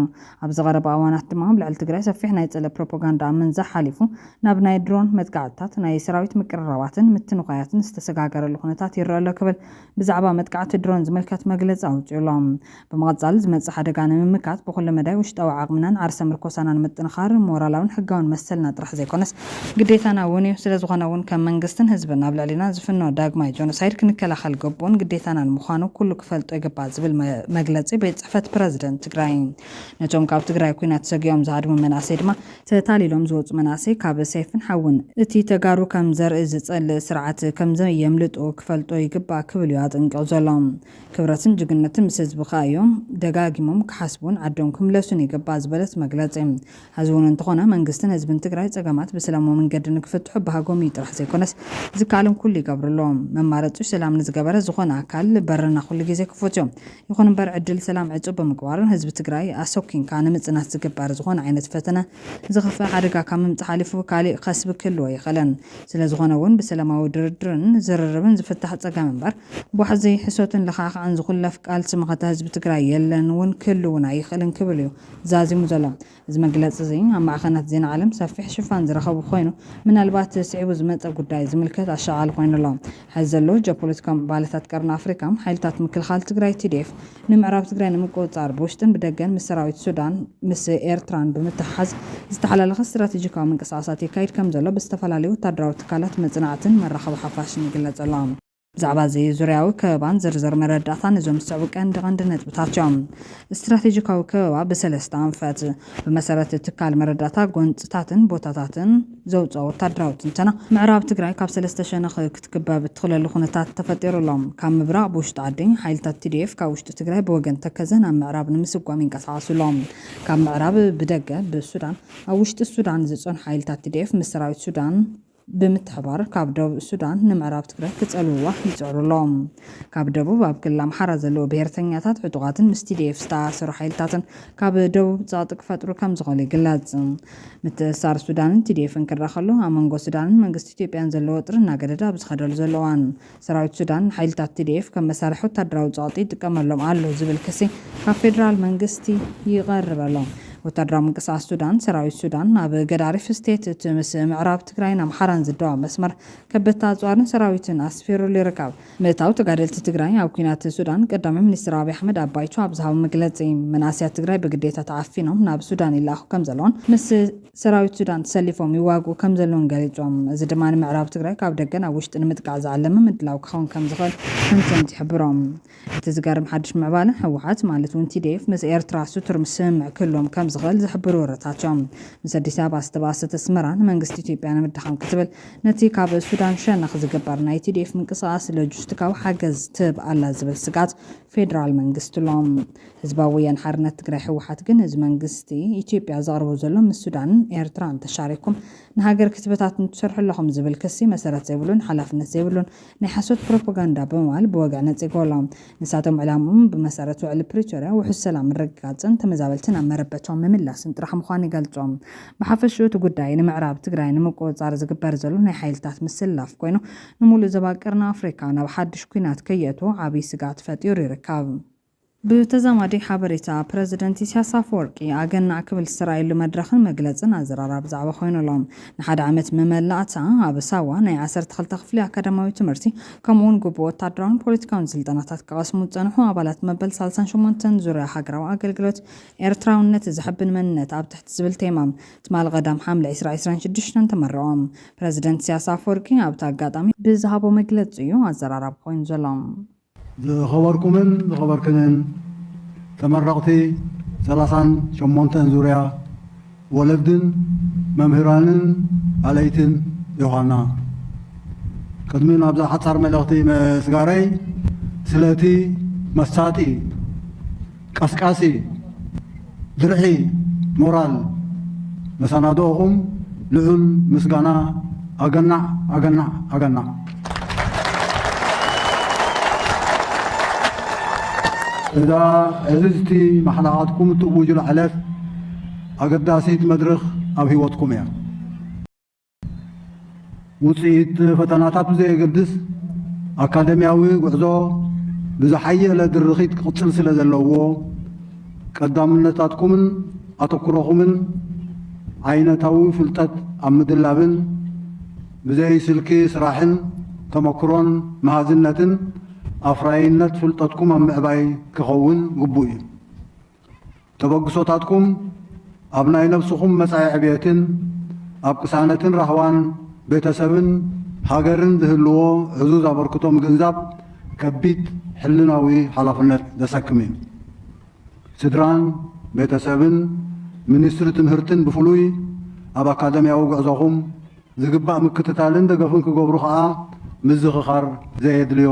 ኣብዚ ቀረባ እዋናት ድማ ኣብ ልዕሊ ትግራይ ሰፊሕ ናይ ፀለእ ፕሮፓጋንዳ ኣብ ምንዛሕ ሓሊፉ ናብ ናይ ድሮን መጥቃዕትታት ናይ ሰራዊት ምቅርራባትን ምትንዃያትን ዝተሰጋገረሉ ኩነታት ይረአ ኣሎ ክብል ብዛዕባ መጥቃዕቲ ድሮን ዝምልከት መግለፂ ኣውፂኡ ኣሎ። ብምቕፃል ዝመፅእ ሓደጋ ንምምካት ብኩሉ መዳይ ውሽጣዊ ዓቕምናን ዓርሰ ምርኮሳናን ምጥንኻር ሞራላውን ሕጋውን መሰልና ጥራሕ ዘይኮነስ ግዴታና እውን እዩ። ስለዝኾነ እውን ከም መንግስትን ህዝብን ኣብ ልዕሊና ዝፍኖ ዳግማይ ጆኖሳይድ ክንከላኸል ግቡእን ግዴታናን ምዃኑ ኩሉ ክፈልጦ ይግባእ ዝብል መ- መግለፂ ቤት ፅሕፈት ፕረዚደንት ትግራይ። ነቶም ካብ ትግራይ ኩናት ሰጊኦም ዝሃድሙ መናእሰይ ድማ ተታሊሎም ዝወፁ መናእሰይ ካብ ሰይፍን ሓውን እቲ ተጋሩ ከም ዘርኢ ዝፀልእ ስርዓት ከም ዘየምልጡ ክፈልጦ ይግባእ ክብል እዩ ኣጠንቂቑ ዘሎ። ክብረትን ጅግነትን ምስ ህዝቢ ከኣ እዮም ደጋጊሞም ክሓስቡን ዓዶም ክምለሱን ይግባእ ዝበለት መግለፂ። ሕዚ እውን እንተኾነ መንግስትን ህዝብን ትግራይ ፀገማት ብሰላማዊ መንገዲ ንክፍትሑ ባህጎም እዩ ጥራሕ ዘይኮነስ ዝከኣሎም ኩሉ ይገብሩ ኣለዎም። መማረፂ ሰላም ንዝገበረ ዝኾነ ኣካል በርና ኩሉ ግዜ ክፉት እዮም። ይኹን እምበር ዕድል ሰላም ዕፁብ ብምግባርን ህዝቢ ትግራይ ኣሰኪንካ ንምፅናት ዝግበር ዝኾነ ዓይነት ፈተነ ዝኸፍእ ሓደጋ ካብ ምምፃእ ሓሊፉ ካሊእ ከስቢ ክህልዎ ኣይኽእልን። ስለዝኾነ እውን ብሰላማዊ ድርድርን ዝርርብን ዝፍታሕ ፀገም እምበር ብዋሕዚ ሕሶትን ለኻዕካዕን ዝኹለፍ ቃልሲ መኸተ ህዝቢ ትግራይ የለን እውን ክህልውን ኣይኽእልን ክብል እዩ ዛዚሙ ዘሎ። እዚ መግለፂ እዚ ኣብ ማዕኸናት ዜና ዓለም ሰፊሕ ሽፋን ዝረኸቡ ኮይኑ ምናልባት ስዒቡ ዝመፀ ጉዳይ ዝምልከት ኣሻቓሊ ኮይኑ ኣሎ። ሕዚ ዘሎ ጂኦፖለቲካዊ ምዕባለታት ቀርኒ ኣፍሪካ ሓይልታት ምክልኻል ትግራይ ቲ ዲ ኤፍ ንምዕራብ ትግራይ ንምቁፅፃር ብውሽጥን ብደገን ምስ ሰራዊት ሱዳን ምስ ኤርትራን ብምትሓሓዝ ዝተሓላለኸ ስትራቴጂካዊ ምንቅስቃሳት የካይድ ከም ዘሎ ብዝተፈላለዩ ወታደራዊ ትካላት መፅናዕትን መራኸቢ ሓፋሽን ይግለፅ ኣሎ። ብዛዕባ እዚ ዙርያዊ ከበባን ዝርዝር መረዳእታን እዞም ዝስዕቡ ቀንዲ ቀንዲ ነጥብታት እዮም። ስትራቴጂካዊ ከበባ ብሰለስተ ኣንፈት ብመሰረት ትካል መረዳእታ ጎንፅታትን ቦታታትን ዘውፅኦ ወታደራዊ ትንተና ምዕራብ ትግራይ ካብ ሰለስተ ሸነኽ ክትክበብ እትኽለሉ ኩነታት ተፈጢሩ ኣሎ። ካብ ምብራቕ ብውሽጢ ዓዲ ሓይልታት ቲ ዲ ኤፍ ካብ ውሽጢ ትግራይ ብወገን ተከዘ ናብ ምዕራብ ንምስጓም ይንቀሳቐሱ ኣለዉ። ካብ ምዕራብ ብደገ ብሱዳን ኣብ ውሽጢ ሱዳን ዝፀኑ ሓይልታት ቲ ዲ ኤፍ ምስ ሰራዊት ሱዳን ብምትሕባር ካብ ደቡብ ሱዳን ንምዕራብ ትግራይ ክጸልውዋ ይጽዕሩ ኣለዉ። ካብ ደቡብ ኣብ ክልል ኣምሓራ ዘለዉ ብሄርተኛታት ዕጡቓትን ምስ ቲ ዲ ኤፍ ዝተኣሳሰሩ ሓይልታትን ካብ ደቡብ ጸቕጢ ክፈጥሩ ከም ዝኽእሉ ይግለጽ። ምትእስሳር ሱዳንን ቲ ዲ ኤፍን ክረኣ ከሎ፣ ኣብ መንጎ ሱዳንን መንግስቲ ኢትዮጵያን ዘሎ ወጥሪ እናገደደ ኣብ ዝኸደሉ ዘሎ እዋን፣ ሰራዊት ሱዳን ንሓይልታት ቲ ዲ ኤፍ ከም መሳርሒ ወታደራዊ ጸቕጢ ይጥቀመሎም ኣሎ ዝብል ክሲ ካብ ፌደራል መንግስቲ ይቐርብ ኣሎ። ወታደራዊ ምንቅስቓስ ሱዳን፣ ሰራዊት ሱዳን ኣብ ገዳሪፍ ስቴት፣ እቲ ምስ ምዕራብ ትግራይን ኣምሓራን ዝደዋወል መስመር ከበድቲ ኣጽዋርን ሰራዊትን ኣስፊሩሉ ይርከብ። ምእታው ተጋደልቲ ትግራይ ኣብ ኲናት ሱዳን፣ ቀዳማይ ሚኒስትር ኣብይ ኣሕመድ ኣብ ባይቶ ኣብ ዝሃቦ መግለጺ፣ መናእሰያት ትግራይ ብግዴታ ተዓፊኖም ናብ ሱዳን ይለኣኹ ከም ዘለውን ምስ ሰራዊት ሱዳን ተሰሊፎም ይዋግኡ ከም ዘለውን ገሊጾም። እዚ ድማ ንምዕራብ ትግራይ ካብ ደገ ናብ ውሽጢ ንምጥቃዕ ዝዓለመ ምድላው ክኸውን ከም ዝኽእል ተንተንቲ ይሕብሮም። እቲ ዝገርም ሓድሽ ምዕባለ፣ ህወሓት ማለት እውን ቲ ዲ ኤፍ ምስ ኤርትራ ስቱር ስምምዕ ክህልዎም ከም ዝኽእል ዝሕብሩ ወረታት እዮም። ምስ ኣዲስ ኣበባ ዝተባእሰት ኣስመራ ንመንግስቲ ኢትዮጵያ ንምድኻም ክትብል ነቲ ካብ ሱዳን ሸነኽ ዝግበር ናይ ቲ ዲ ኤፍ ምንቅስቓስ ሎጂስቲካዊ ሓገዝ ትህብ ኣላ ዝብል ስግኣት ፌደራል መንግስቲ ኣሎ። ህዝባዊ ወያነ ሓርነት ትግራይ ህወሓት ግን እዚ መንግስቲ ኢትዮጵያ ዘቕርቦ ዘሎ ምስ ሱዳንን ኤርትራን ተሻሪኩም ንሃገር ክትበታትኑ ትሰርሑ ኣለኹም ዝብል ክሲ መሰረት ዘይብሉን ሓላፍነት ዘይብሉን ናይ ሓሶት ፕሮፓጋንዳ ብምባል ብወግዒ ነጺግዎ ኣሎ። ንሳቶም ዕላምኦም ብመሰረት ውዕሊ ፕሪቶርያ ውሑስ ሰላም ምርግጋጽን ተመዛበልትን ኣብ መረበቶም ምምላስን ጥራሕ ምዃኑ ይገልጹ። ብሓፈሽኡ እቲ ጉዳይ ንምዕራብ ትግራይ ንምቁጽጻር ዝግበር ዘሎ ናይ ሓይልታት ምስላፍ ኮይኑ፣ ንሙሉእ ዞባ ቀርኒ ኣፍሪካ ናብ ሓድሽ ኲናት ከየእትዎ ዓብዪ ስግኣት ፈጢሩ ይርከብ። ብተዛማዲ ሓበሬታ፣ ፕረዚደንት ኢሳያስ ኣፈወርቂ ኣገናዕ ክብል ዝተራእየሉ መድረኽን መግለጽን ኣዘራራቢ ዛዕባ ኮይኑ ኣሎ። ንሓደ ዓመት መመላእታ ኣብ ሳዋ ናይ ዓሰርተ ክልተ ክፍሊ ኣካዳሚያዊ ትምህርቲ፣ ከምኡውን ግቡእ ወታደራውን ፖለቲካውን ስልጠናታት ክቐስሙ ዝጸንሑ ኣባላት መበል ሰላሳን ሸሞንተን ዙርያ ሃገራዊ ኣገልግሎት፣ ኤርትራውነት ዘሐብን መንነት ኣብ ትሕቲ ዝብል ቴማ፣ ትማሊ ቀዳም ሓምለ ዕስራ ዕስራን ሽዱሽተን ተመረቖም። ፕረዚደንት ኢሳያስ ኣፈወርቂ ኣብቲ ኣጋጣሚ ብዝሃቦ መግለጺ እዩ ኣዘራራቢ ኮይኑ ዘሎ። ዝኸበርኩምን ዝኸበርክንን ተመረቕቲ ሰላሳን ሸሞንተን ዙርያ ወለድን መምህራንን ኣለይትን ዮሃና፣ ቅድሚ ናብዛ ሓጻር መልእኽቲ ምስጋረይ፣ ስለቲ መሳጢ፣ ቀስቃሲ፣ ድርዒ፣ ሞራል መሰናድኦኹም ልዑል ምስጋና ኣገናዕ፣ ኣገናዕ፣ ኣገናዕ። እዛ ዕዝዝቲ ማሕላቓትኩም እትእውጁላ ዕለት ኣገዳሲት መድረኽ ኣብ ህይወትኩም እያ። ውጽኢት ፈተናታት ብዘየገድስ፣ ኣካደምያዊ ጉዕዞ ብዝሓየለ ድርኺት ክቕጽል ስለ ዘለዎ፣ ቀዳምነታትኩምን ኣተኩሮኹምን ዓይነታዊ ፍልጠት ኣብ ምድላብን ብዘይ ስልኪ ስራሕን ተመክሮን መሃዝነትን ኣፍራይነት ፍልጠትኩም ኣብ ምዕባይ ክኸውን ግቡእ እዩ። ተበግሶታትኩም ኣብ ናይ ነብስኹም መጻኢ ዕብየትን ኣብ ቅሳነትን ራህዋን ቤተሰብን ሃገርን ዝህልዎ ዕዙዝ ኣበርክቶ ምግንዛብ ከቢድ ሕልናዊ ሓላፍነት ዘሰክም እዩ። ስድራን ቤተሰብን ሚኒስትሪ ትምህርትን ብፍሉይ ኣብ ኣካደምያዊ ጉዕዞኹም ዝግባእ ምክትታልን ደገፍን ክገብሩ ከኣ ምዝኽኻር ዘየድልዮ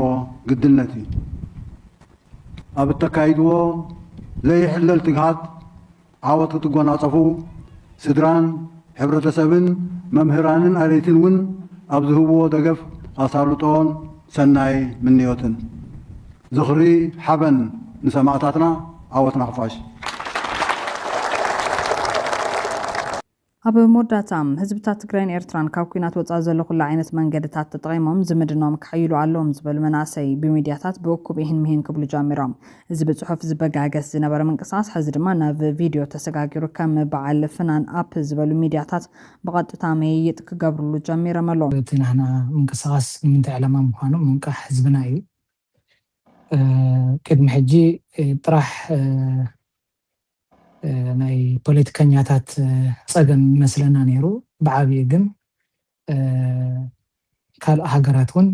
ግድነት እዩ። ኣብ እተካይድዎ ዘይሕለል ትግሃት ዓወት ክትጎናጸፉ፣ ስድራን ሕብረተሰብን መምህራንን ኣለይትን እውን ኣብ ዝህብዎ ደገፍ ኣሳልጦን ሰናይ ምንዮትን። ዝኽሪ ሓበን ንሰማእታትና፣ ዓወት ንሓፋሽ። ኣብ መወዳእታ፣ ህዝብታት ትግራይን ኤርትራን ካብ ኲናት ወጻኢ ዘሎ ኩሉ ዓይነት መንገድታት ተጠቒሞም ዝምድናኦም ከሐይሉ ኣለዎም ዝበሉ መናእሰይ ብሚድያታት ብእኩብ ኢሂን ምሂን ክብሉ ጀሚሮም። እዚ ብጽሑፍ ዝበጋገስ ዝነበረ ምንቅስቓስ፣ ሕዚ ድማ ናብ ቪድዮ ተሰጋጊሩ ከም በዓል ፍናን ኣፕ ዝበሉ ሚድያታት ብቐጥታ መየይጥ ክገብርሉ ጀሚሮም ኣለዉ። እቲ ናህና ምንቅስቓስ ንምንታይ ዕላማ ምዃኑ ምንቃሕ ህዝብና እዩ። እ፣ ቅድሚ ሕጂ፣ እ፣ ጥራሕ፣ እ፣ እ፣ ናይ ፖለቲከኛታት፣ እ፣ ጸገም ይመስለና ነይሩ። ብዓብዩ ግን፣ እ፣ ካልእ ሃገራት እውን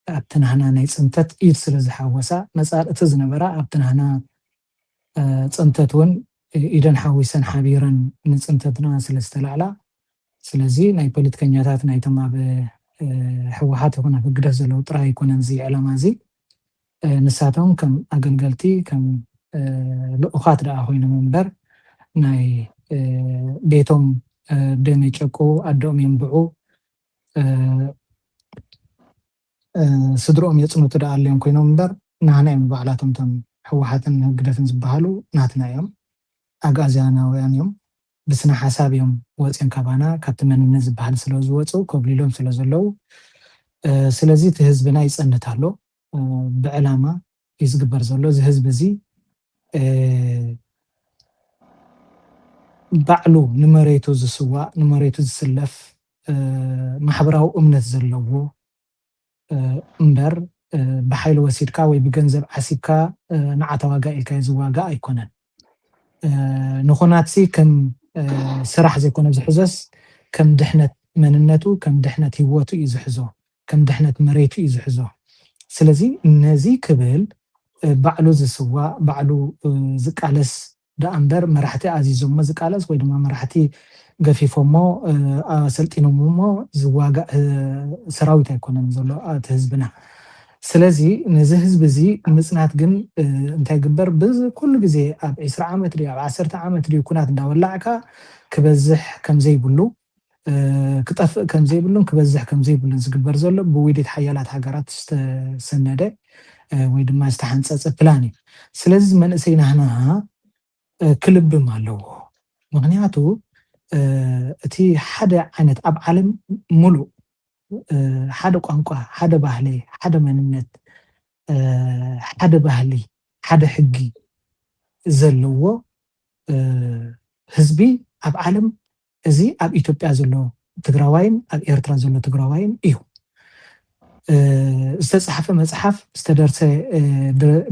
ኣብቲ ናህና ናይ ጽንተት ኢድ ስለ ዝሓወሳ፣ መጻርእቲ ዝነበራ ኣብቲ ናህና፣ እ፣ ጽንተት እውን ኢደን ሓዊሰን ሓቢረን ንጽንተትና ስለ ዝተላዕላ፣ ስለዚ ናይ ፖለቲከኛታት ናይቶም ኣብ፣ እ፣ ህወሓት ይኹን ኣብ ህግደፍ ዘለዉ ጥራይ ኣይኮነን እዚ ዕላማ እዚ። እ፣ ንሳቶም ከም ኣገልገልቲ፣ ከም፣ እ፣ ልኡኻት ደኣ ኮይኖም እምበር፣ ናይ፣ እ፣ ቤቶም፣ እ፣ ደም የጨቁ፣ ኣደኦም የንብዑ፣ ስድሮኦም የፅንቱ ደኣ ኣልዮም ኮይኖም እምበር፣ ናህና እዮም ባዕላቶም። እቶም ህወሓትን ህግደፍን ዝበሃሉ ናትና እዮም። ኣግኣዝያናውያን እዮም። ብስነ ሓሳብ እዮም ወፅዮም ካባና፣ ካብቲ መንነት ዝበሃል ስለ ዝወፁ፣ ኮብሊሎም ስለ ዘለዉ። ስለዚ እቲ ህዝብና ይፀንት ኣሎ። ብዕላማ እዩ ዝግበር ዘሎ። እዚ ህዝቢ እዚ ባዕሉ ንመሬቱ ዝስዋእ፣ ንመሬቱ ዝስለፍ፣ ማሕበራዊ እምነት ዘለዎ እምበር፣ ብሓይሊ ወሲድካ ወይ ብገንዘብ ዓሲብካ ንዓ ተዋጋ ኢልካ ዝዋጋ ኣይኮነን። ንኹናትሲ ከም ስራሕ ዘይኮነ ዝሕዞስ፣ ከም ድሕነት መንነቱ፣ ከም ድሕነት ህይወቱ እዩ ዝሕዞ፣ ከም ድሕነት መሬቱ እዩ ዝሕዞ። ስለዚ ነዚ ክብል ባዕሉ ዝስዋእ፣ ባዕሉ ዝቃለስ ደኣ እምበር፣ መራሕቲ ኣዚዞሞ ዝቃለስ ወይ ድማ መራሕቲ ገፊፎሞ ኣሰልጢኖሞ ዝዋጋእ ሰራዊት ኣይኮነን ዘሎ እቲ ህዝብና። ስለዚ ነዚ ህዝቢ እዚ ምፅናት ግን እንታይ ግበር? ኩሉ ግዜ ኣብ ዒስራ ዓመት ድዩ ኣብ ዓሰርተ ዓመት ድዩ ኩናት እንዳወላዕካ ክበዝሕ ከምዘይብሉ፣ ክጠፍእ ከምዘይብሉን ክበዝሕ ከምዘይብሉን ዝግበር ዘሎ ብውዲት ሓያላት ሃገራት ዝተሰነደ ወይ ድማ ዝተሓንፀፀ ፕላን እዩ። ስለዚ መንእሰይ ናህና ክልብም ኣለዎ። ምክንያቱ እቲ ሓደ ዓይነት ኣብ ዓለም ሙሉእ ሓደ ቋንቋ፣ ሓደ ባህሊ፣ ሓደ መንነት፣ ሓደ ባህሊ፣ ሓደ ሕጊ ዘለዎ ህዝቢ ኣብ ዓለም፣ እዚ ኣብ ኢትዮጵያ ዘሎ ትግራዋይን ኣብ ኤርትራ ዘሎ ትግራዋይን እዩ። ዝተፃሓፈ መፅሓፍ፣ ዝተደርሰ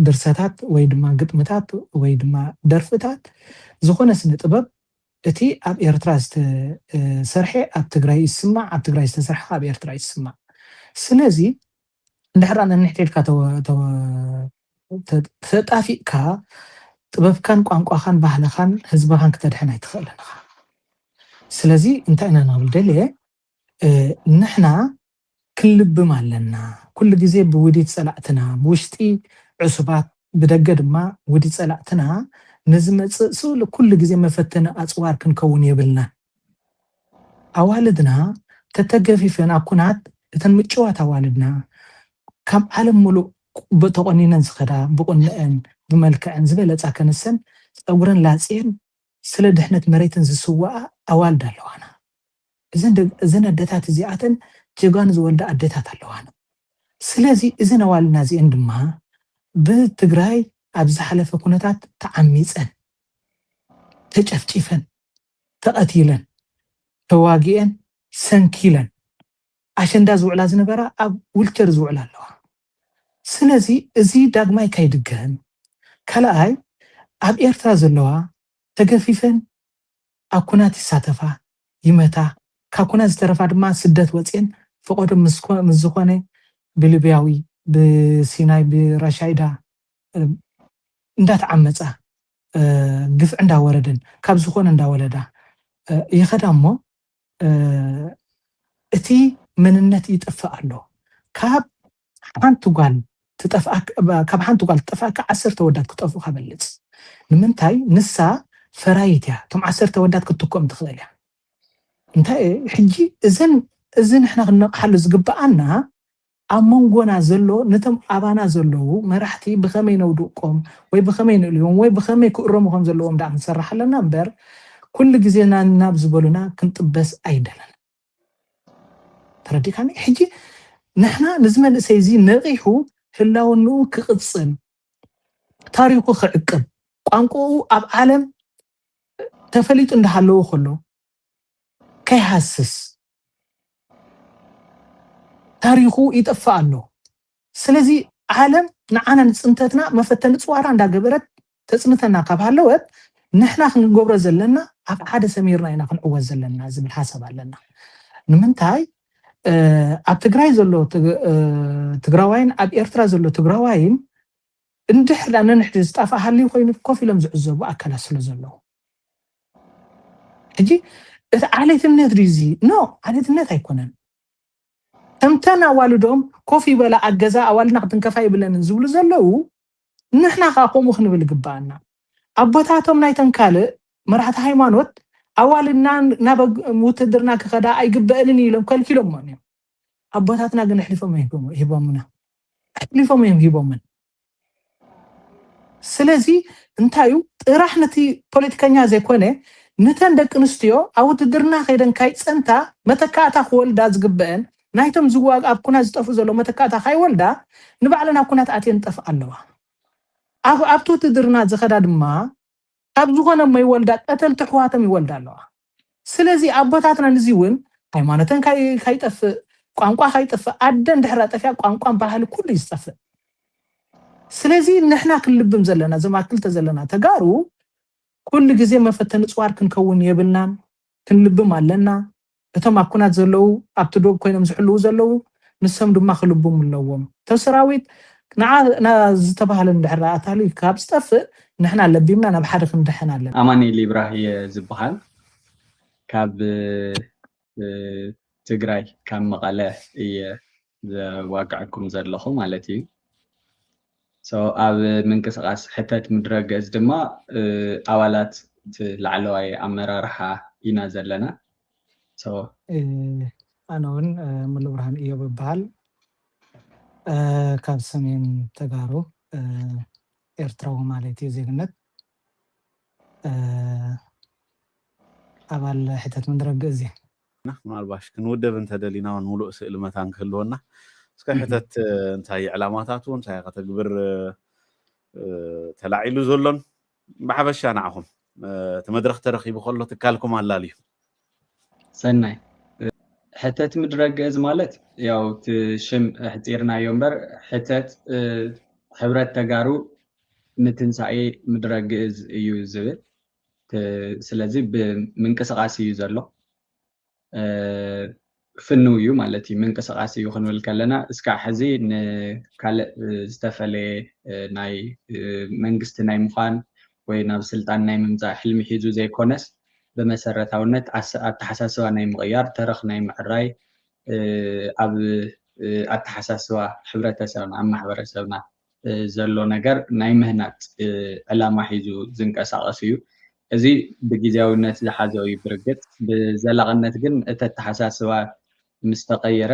ድርሰታት ወይ ድማ ግጥምታት ወይ ድማ ደርፍታት፣ ዝኾነ ስነ ጥበብ፣ እቲ ኣብ ኤርትራ ዝተሰርሐ ኣብ ትግራይ ይስማዕ፣ ኣብ ትግራይ ዝተሰርሐ ኣብ ኤርትራ ይስማዕ። ስለዚ እንድሕር ነንሕድ ኢልካ ተጣፊእካ፣ ጥበብካን ቋንቋኻን ባህልኻን ህዝብኻን ክተድሕን ኣይትኽእልን ኢኻ። ስለዚ እንታይ ኢና ንብል ደልየ፣ ንሕና ክንልብም ኣለና። ኩሉ ግዜ ብውዲት ፀላእትና፣ ብውሽጢ ዕሱባት፣ ብደገ ድማ ውዲት ፀላእትና ንዝመፅእ ስእሊ ኩሉ ግዜ መፈተኒ ኣፅዋር ክንከውን የብልናን። ኣዋልድና ተተገፊፈን ኣብ ኩናት፣ እተን ምጭዋት ኣዋልድና ካብ ዓለም ሙሉእ ተቆኒነን ዝኸዳ፣ ብቁንዐን ብመልክዐን ዝበለፃ ከንሰን ፀጉረን ላፅየን ስለ ድሕነት መሬተን ዝስዋኣ ኣዋልድ ኣለዋና። እዘን ኣደታት እዚኣተን ጀጋኑ ዝወልዳ ኣደታት ኣለዋና። ስለዚ እዘን ኣዋልድና እዚአን ድማ ብትግራይ ኣብ ዝሓለፈ ኩነታት ተዓሚፀን፣ ተጨፍጪፈን፣ ተቐቲለን፣ ተዋጊአን፣ ሰንኪለን፣ ኣሸንዳ ዝውዕላ ዝነበራ ኣብ ዊልቸር ዝውዕላ ኣለዋ። ስለዚ እዚ ዳግማይ ካይድገም፣ ካልኣይ ኣብ ኤርትራ ዘለዋ ተገፊፈን ኣብ ኩናት ይሳተፋ፣ ይመታ፣ ካብ ኩናት ዝተረፋ ድማ ስደት ወፅየን ፈቆዶ ምስ ዝኾነ ብሊብያዊ፣ ብሲናይ፣ ብራሻይዳ እንዳተዓመፃ፣ ግፍዒ እንዳወረደን ካብ ዝኾነ እንዳወለዳ ይኸዳ እሞ፣ እቲ መንነት ይጠፍእ ኣሎ። ካብ ሓንቲ ጓል ትጠፍኣካ፣ ካብ ሓንቲ ጓል ትጠፍኣካ ዓሰርተ ወዳት ክጠፍኡካ በልፅ። ንምንታይ? ንሳ ፈራይት እያ። እቶም ዓሰርተ ወዳት ክትትኮም ትኽእል እያ። እንታይ ሕጂ እዘን፣ እዚ ንሕና ክንነቕሓሉ ዝግብኣና ኣብ መንጎና ዘሎ፣ ነቶም ኣባና ዘለዉ መራሕቲ ብኸመይ ነውድቆም ወይ ብኸመይ ንእልዮም ወይ ብኸመይ ክእረሙ ከም ዘለዎም ደኣ ክንሰርሕ ኣለና እምበር፣ ኩሉ ግዜ ናናብ ዝበሉና ክንጥበስ ኣይደለን። ተረዲካኒ? ሕጂ ንሕና ነዚ መንእሰይ እዚ ነቒሑ ህላውንኡ ክቕጽል፣ ታሪኹ ክዕቅብ፣ ቋንቋኡ ኣብ ዓለም ተፈሊጡ እንዳሃለዎ ከሎ ከይሃስስ፣ ታሪኹ ይጠፍእ ኣሎ። ስለዚ ዓለም ንዓና ንፅንተትና መፈተኒ ፅዋራ እንዳገበረት ተፅንተና ካብ ሃለወት፣ ንሕና ክንገብሮ ዘለና ኣብ ሓደ ሰሚርና ኢና ክንዕወት ዘለና ዝብል ሓሳብ ኣለና። ንምንታይ? ኣብ ትግራይ ዘሎ ትግራዋይን ኣብ ኤርትራ ዘሎ ትግራዋይን እንድሕር ዳ ነንሕድ ዝጣፋ ሃልዩ ኮይኑ ኮፍ ኢሎም ዝዕዘቡ ኣካላት ስለ ዘለዉ፣ ሕጂ እቲ ዓሌትነት ድዩ እዚ? ኖ፣ ዓሌትነት ኣይኮነን። ከምተን ኣዋልዶም ኮፍ ይበላ ኣብ ገዛ ኣዋልድና ክትንከፋ ይብለንን ዝብሉ ዘለዉ፣ ንሕና ከዓ ከምኡ ክንብል ይግበኣና። ኣቦታቶም ናይተን ካልእ መራሕቲ ሃይማኖት ኣዋልድና ናብ ውትድርና ክኸዳ ኣይግበእንን ኢሎም ከልኪሎሞን እዮም። ኣቦታትና ግን ኣሕሊፎም እዮም ሂቦም- ሂቦምና። ኣሕሊፎም እዮም ሂቦምን። ስለዚ እንታይ እዩ ጥራሕ ነቲ ፖለቲከኛ ዘይኮነ፣ ነተን ደቂ ኣንስትዮ ኣብ ውትድርና ከይደን ካይፀንታ መተካእታ ክወልዳ ዝግበአን፣ ናይቶም ዝዋግ ኣብ ኩናት ዝጠፍኡ ዘለዉ መተካእታ ካይወልዳ፣ ንባዕለን ኣብ ኩናት ኣትየን ጠፍኣ ኣለዋ። ኣብ ኣብቲ ውትድርና ዝኸዳ ድማ ካብ ዝኾነ እሞ ይወልዳ፣ ቀተልቲ ኣሕዋቶም ይወልዳ ኣለዋ። ስለዚ ኣቦታትና ንዚ እውን ሃይማኖተን ካይ- ካይጠፍእ፣ ቋንቋ ካይጠፍእ፣ ኣደን ድሕራ ጠፊያ ቋንቋን ባህሊ ኩሉ እዩ ዝጠፍእ። ስለዚ ንሕና ክንልብም ዘለና፣ እዞም ኣብ ክልተ ዘለና ተጋሩ ኩሉ ግዜ መፈተኒ ፅዋር ክንከውን የብልናን፣ ክንልብም ኣለና። እቶም ኣብ ኩናት ዘለዉ፣ ኣብቲ ዶብ ኮይኖም ዝሕልዉ ዘለዉ፣ ንሶም ድማ ክልብሙ ኣለዎም። እቶም ሰራዊት ንዓ ና ዝተባህለ እንድሕር ኣታሊ ካብ ዝጠፍእ ንሕና ለቢምና ናብ ሓደ ክንድሕን ኣለና። ኣማኑኤል ይብራህ እየ ዝበሃል። ካብ ትግራይ ካብ መቐለ እየ ዘዋግዐኩም ዘለኹ ማለት እዩ። ኣብ ምንቅስቃስ ሕተት ምድረ ገጽ ድማ ኣባላት እቲ ላዕለዋይ ኣመራርሓ ኢና ዘለና። ኣነ እውን ሙሉ ብርሃን እዮብ እበሃል። ካብ ሰሜን ተጋሩ ኤርትራዊ ማለት እዩ ዜግነት። ኣባል ሕተት ምድረ ገጽ እየ። ምናልባሽ ክንውደብ እንተደሊና እውን ሙሉእ ስእሊ መታን ክህልወና እስከ ሕተት እንታይ ዕላማታቱ እንታይ ከተግብር ተላዒሉ ዘሎን ብሓፈሻ ንዓኹም እቲ መድረኽ ተረኺቡ ከሎ ትካልኩም ኣላልዩ። ሰናይ ሕተት ምድረ ገጽ ማለት ያው እቲ ሽም ሕጺርናዮ እምበር ሕተት ሕብረት ተጋሩ ንትንሳኤ ምድረ ግእዝ እዩ ዝብል። ስለዚ ብምንቅስቃስ እዩ ዘሎ። ፍንው እዩ ማለት እዩ። ምንቅስቃስ እዩ ክንብል ከለና እስካዕ ሕዚ ንካልእ ዝተፈለየ ናይ መንግስቲ ናይ ምዃን ወይ ናብ ስልጣን ናይ ምምፃእ ሕልሚ ሒዙ ዘይኮነስ ብመሰረታውነት ኣተሓሳስባ ናይ ምቕያር፣ ተረኽ ናይ ምዕራይ፣ ኣብ ኣተሓሳስባ ሕብረተሰብና ኣብ ማሕበረሰብና ዘሎ ነገር ናይ ምህናፅ ዕላማ ሒዙ ዝንቀሳቐስ እዩ። እዚ ብግዜያዊነት ዝሓዘ እዩ ብርግፅ። ብዘላቕነት ግን እቲ ኣተሓሳስባ ምስ ተቐየረ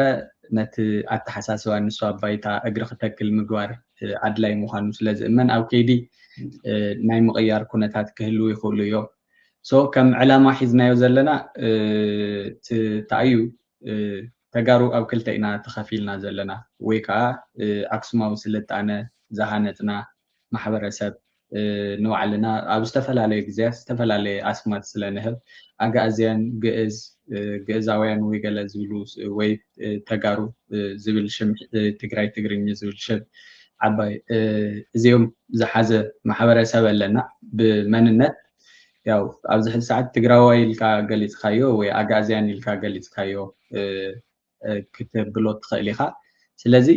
ነቲ ኣተሓሳስባ ንሱ ኣብ ባይታ እግሪ ክተክል ምግባር ኣድላይ ምዃኑ ስለ ዝእመን ኣብ ከይዲ ናይ ምቕያር ኩነታት ክህልው ይኽእሉ እዮም። ከም ዕላማ ሒዝናዮ ዘለና እንታይ እዩ? ተጋሩ ኣብ ክልተ ኢና ተኸፊልና ዘለና፣ ወይ ከዓ ኣክሱማዊ ስልጣነ ዝሃነፅና ማሕበረሰብ ንባዕልና ኣብ ዝተፈላለዩ ግዜያት ዝተፈላለየ ኣስማት ስለ ንህብ ኣጋእዝያን፣ ግእዝ፣ ግእዛውያን ወይ ገለ ዝብሉ ወይ ተጋሩ ዝብል ሽም፣ ትግራይ ትግርኝ ዝብል ሽም ዓባይ እዚኦም ዝሓዘ ማሕበረሰብ ኣለና ብመንነት። ያው ኣብዚ ሕዚ ሰዓት ትግራዋይ ኢልካ ገሊፅካዮ ወይ ኣጋእዝያን ኢልካ ገሊፅካዮ ክተብሎ ትኽእል ኢኻ። ስለዚ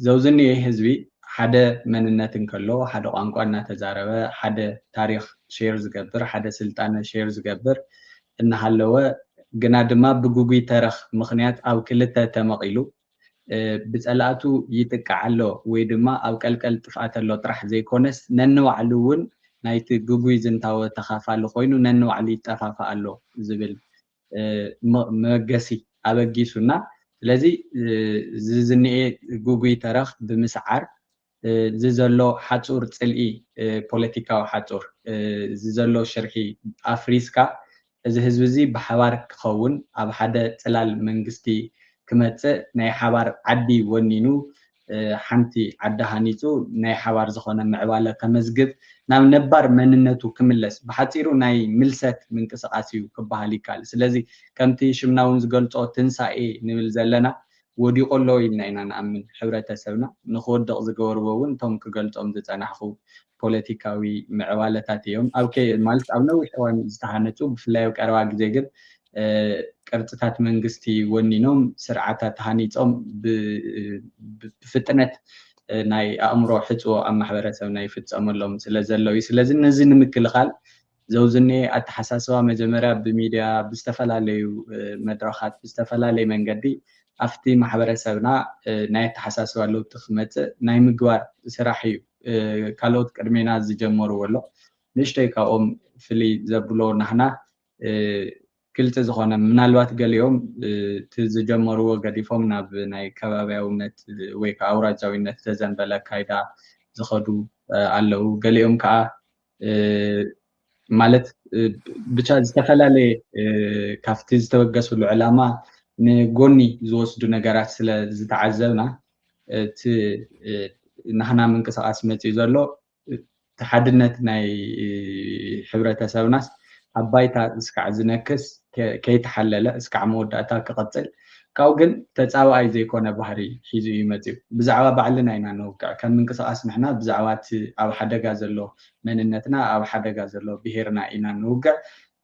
ዘውዝንኤ ህዝቢ ሓደ መንነት እንከሎ ሓደ ቋንቋ እናተዛረበ ሓደ ታሪኽ ሼር ዝገብር ሓደ ስልጣነ ሼር ዝገብር እናሃለወ ግና ድማ ብግጉይ ተረኽ ምኽንያት ኣብ ክልተ ተመቒሉ ብፀላእቱ ይጥቃዕ ኣሎ ወይ ድማ ኣብ ቀልቀል ጥፍኣት ኣሎ ጥራሕ ዘይኮነስ ነንባዕሉ እውን ናይቲ ግጉይ ዝንታወ ተኻፋሊ ኮይኑ ነንባዕሉ ይጠፋፋእ ኣሎ ዝብል መበገሲ ኣበጊሱና። ስለዚ ዝዝንኤ ግጉይ ተረኽ ብምስዓር እዚ ዘሎ ሓፁር ፅልኢ ፖለቲካዊ ሓፁር እዚ ዘሎ ሽርሒ ኣፍሪስካ እዚ ህዝቢ እዚ ብሓባር ክኸውን ኣብ ሓደ ፅላል መንግስቲ ክመፅእ ናይ ሓባር ዓዲ ወኒኑ ሓንቲ ዓዲ ሃኒፁ ናይ ሓባር ዝኾነ ምዕባለ ከመዝግብ ናብ ነባር መንነቱ ክምለስ ብሓፂሩ ናይ ምልሰት ምንቅስቃስ እዩ ክበሃል ይከኣል። ስለዚ ከምቲ ሽምና እውን ዝገልፆ ትንሳኤ ንብል ዘለና ወዲቑ ኣሎ ኢልና ኢና ንኣምን። ሕብረተሰብና ንክወድቕ ዝገበርዎ እውን እቶም ክገልፆም ዝፀናሕኹ ፖለቲካዊ ምዕባለታት እዮም። ኣብ ከ ማለት ኣብ ነዊሕ እዋን ዝተሃነፁ ብፍላይ ኣብ ቀረባ ግዜ ግን ቅርፅታት መንግስቲ ወኒኖም ስርዓታት ተሃኒፆም ብፍጥነት ናይ ኣእምሮ ሕፅዎ ኣብ ማሕበረሰብና ይፍፀመሎም ስለ ዘሎ እዩ። ስለዚ ነዚ ንምክልኻል ዘውዝኒ ኣተሓሳስባ መጀመርያ ብሚድያ ብዝተፈላለዩ መድረኻት ብዝተፈላለየ መንገዲ ኣብቲ ማሕበረሰብና ናይ ኣተሓሳስባ ለውጢ ክመፅእ ናይ ምግባር ስራሕ እዩ። ካልኦት ቅድሜና ዝጀመርዎ ኣሎ። ንእሽተይ ካብኦም ፍልይ ዘብሎ ናህና ግልፂ ዝኾነ፣ ምናልባት ገሊኦም እቲ ዝጀመርዎ ገዲፎም ናብ ናይ ከባቢያውነት ወይ ከዓ ኣውራጃዊነት ዘዘንበለ ኣካይዳ ዝኸዱ ኣለዉ። ገሊኦም ከዓ ማለት ብቻ ዝተፈላለየ ካብቲ ዝተበገስሉ ዕላማ ንጎኒ ዝወስዱ ነገራት ስለ ዝተዓዘብና፣ እቲ ናህና ምንቅስቃስ መፅኡ ዘሎ እቲ ሓድነት ናይ ሕብረተሰብናስ ኣብ ባይታ እስካዕ ዝነክስ ከይተሓለለ እስካዕ መወዳእታ ክቐፅል፣ ካብኡ ግን ተፃባኣይ ዘይኮነ ባህሪ ሒዙ እዩ መፅኡ። ብዛዕባ ባዕልና ኢና ንውግዕ። ከም ምንቅስቃስ ንሕና ብዛዕባ እቲ ኣብ ሓደጋ ዘሎ መንነትና፣ ኣብ ሓደጋ ዘሎ ብሄርና ኢና ንውግዕ።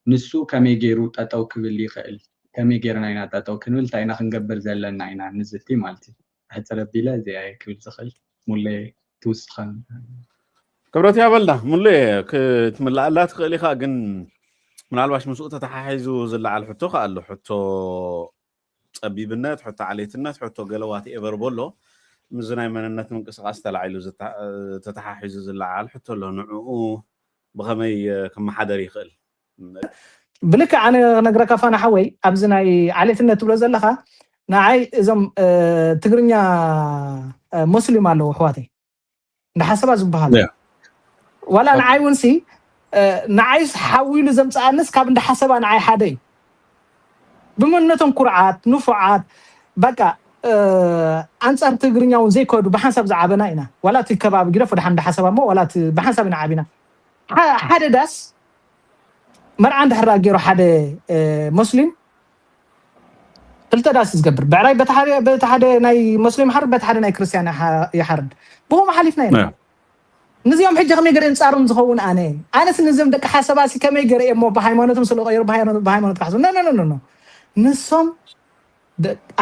ንሱ ከመይ ገይሩ ጠጠው ክብል ይኽእል፣ ከመይ ገይርና ኢና ጠጠው ክንብል፣ እንታይ ኢና ክንገብር ዘለና ኢና ንዝቲ ማለት እዩ። ሕፅር ኣቢለ እዚኣ እየ ክብል ዝኽእል። ሙሌ ትውስኸን። ክብረት ያበልና ሙሌ፣ ክትምልኣላ ትኽእል ኢኻ፣ ግን ምናልባሽ ምስኡ ተተሓሒዙ ዝለዓል ሕቶ ከ ኣሎ። ሕቶ ፀቢብነት፣ ሕቶ ዓሌትነት፣ ሕቶ ገለ ዋት ኤቨር በሎ፣ ምስዚ ናይ መንነት ምንቅስቃስ ተላዒሉ ተተሓሒዙ ዝለዓል ሕቶ ኣሎ። ንዕኡ ብኸመይ ክመሓደር ይኽእል? ብልክዕ ኣነ ክነግረካ ፋና ሓወይ፣ ኣብዚ ናይ ዓሌትነት ትብሎ ዘለኻ፣ ንዓይ እዞም ትግርኛ ሞስሊም ኣለዉ ኣሕዋተይ፣ እንዳ ሓሰባ ዝበሃሉ። ዋላ ንዓይ እውን ሲ ንዓይስ ሓዊሉ ዘምፅኣንስ ካብ እንዳ ሓሰባ ንዓይ ሓደ እዩ። ብመንነቶም ኩርዓት፣ ንፉዓት፣ በቃ ኣንፃር ትግርኛ እውን ዘይከዱ ብሓንሳብ ዝዓበና ኢና። ዋላ እቲ ከባቢ ግደፎ፣ ደሓን እንዳ ሓሰባ እሞ ዋላ እቲ ብሓንሳብ ኢና ዓቢና። ሓደ ዳስ መርዓ እንድሕር ገይሩ ሓደ ሞስሊም ክልተ ዳስ ዝገብር፣ ብዕራይ በቲ ሓደ ናይ ሞስሊም ይሓርድ፣ በቲ ሓደ ናይ ክርስትያን ይሓርድ። ብኸምኡ ሓሊፍና ኢና። ንዚኦም ሕጂ ከመይ ገረ እንፃሮም ዝኸውን ኣነ ኣነስ ንዚኦም ደቂ ሓሰባሲ ከመይ ገረ እሞ ብሃይማኖቶም ስለ ቀይሩ ብሃይማኖት ክሓሱ ነ ንሶም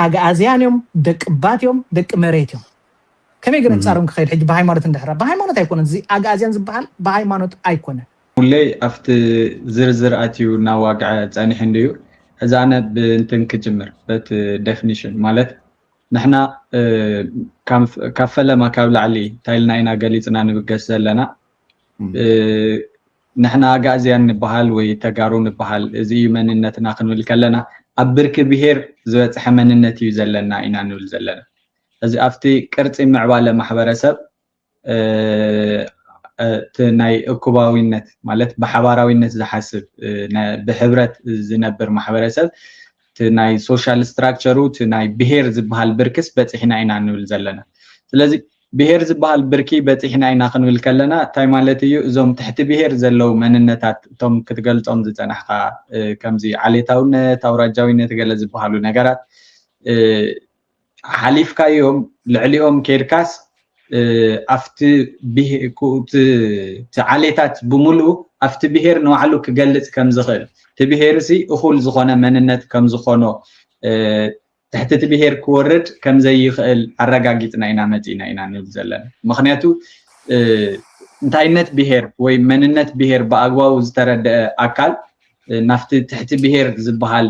ኣግኣዝያን እዮም፣ ደቂ ባት እዮም፣ ደቂ መሬት እዮም። ከመይ ገረ እንፃሮም ክኸይድ ሕጂ ብሃይማኖት እንድሕራ ብሃይማኖት ኣይኮነን። እዚ ኣግኣዝያን ዝበሃል ብሃይማኖት ኣይኮነን። ሙለይ ኣብቲ ዝርዝር ኣትዩ እናዋግዐ ፀኒሑ እንድዩ። እዚ ኣነ ብእንትን ክጅምር በቲ ዴፊኒሽን ማለት ንሕና ካብ ፈለማ ካብ ላዕሊ እንታይ ኢልና ኢና ገሊፅና ንብገስ ዘለና? ንሕና ኣጋእዝያን ንበሃል ወይ ተጋሩ ንበሃል፣ እዚ እዩ መንነትና ክንብል ከለና ኣብ ብርኪ ብሄር ዝበፅሐ መንነት እዩ ዘለና ኢና ንብል ዘለና። እዚ ኣብቲ ቅርፂ ምዕባለ ማሕበረሰብ እቲ ናይ እኩባዊነት ማለት ብሓባራዊነት ዝሓስብ ብሕብረት ዝነብር ማሕበረሰብ እቲ ናይ ሶሻል ስትራክቸሩ እቲ ናይ ብሄር ዝበሃል ብርክስ በፂሕና ኢና ንብል ዘለና። ስለዚ ብሄር ዝበሃል ብርኪ በፂሕና ኢና ክንብል ከለና እንታይ ማለት እዩ? እዞም ትሕቲ ብሄር ዘለዉ መንነታት እቶም ክትገልፆም ዝፀናሕካ ከምዚ ዓሌታውነት፣ ኣውራጃዊነት ገለ ዝበሃሉ ነገራት ሓሊፍካዮም ልዕሊኦም ከይድካስ ኣብቲ ዓሌታት ብምሉኡ ኣብቲ ብሄር ንባዕሉ ክገልፅ ከም ዝኽእል እቲ ብሄር ሲ እኹል ዝኾነ መንነት ከም ዝኾኖ ትሕቲ እቲ ብሄር ክወርድ ከም ዘይኽእል ኣረጋጊፅና ኢና መፂና ኢና ንብል ዘለና። ምክንያቱ እንታይነት ብሄር ወይ መንነት ብሄር ብኣግባቡ ዝተረደአ ኣካል ናብቲ ትሕቲ ብሄር ዝበሃል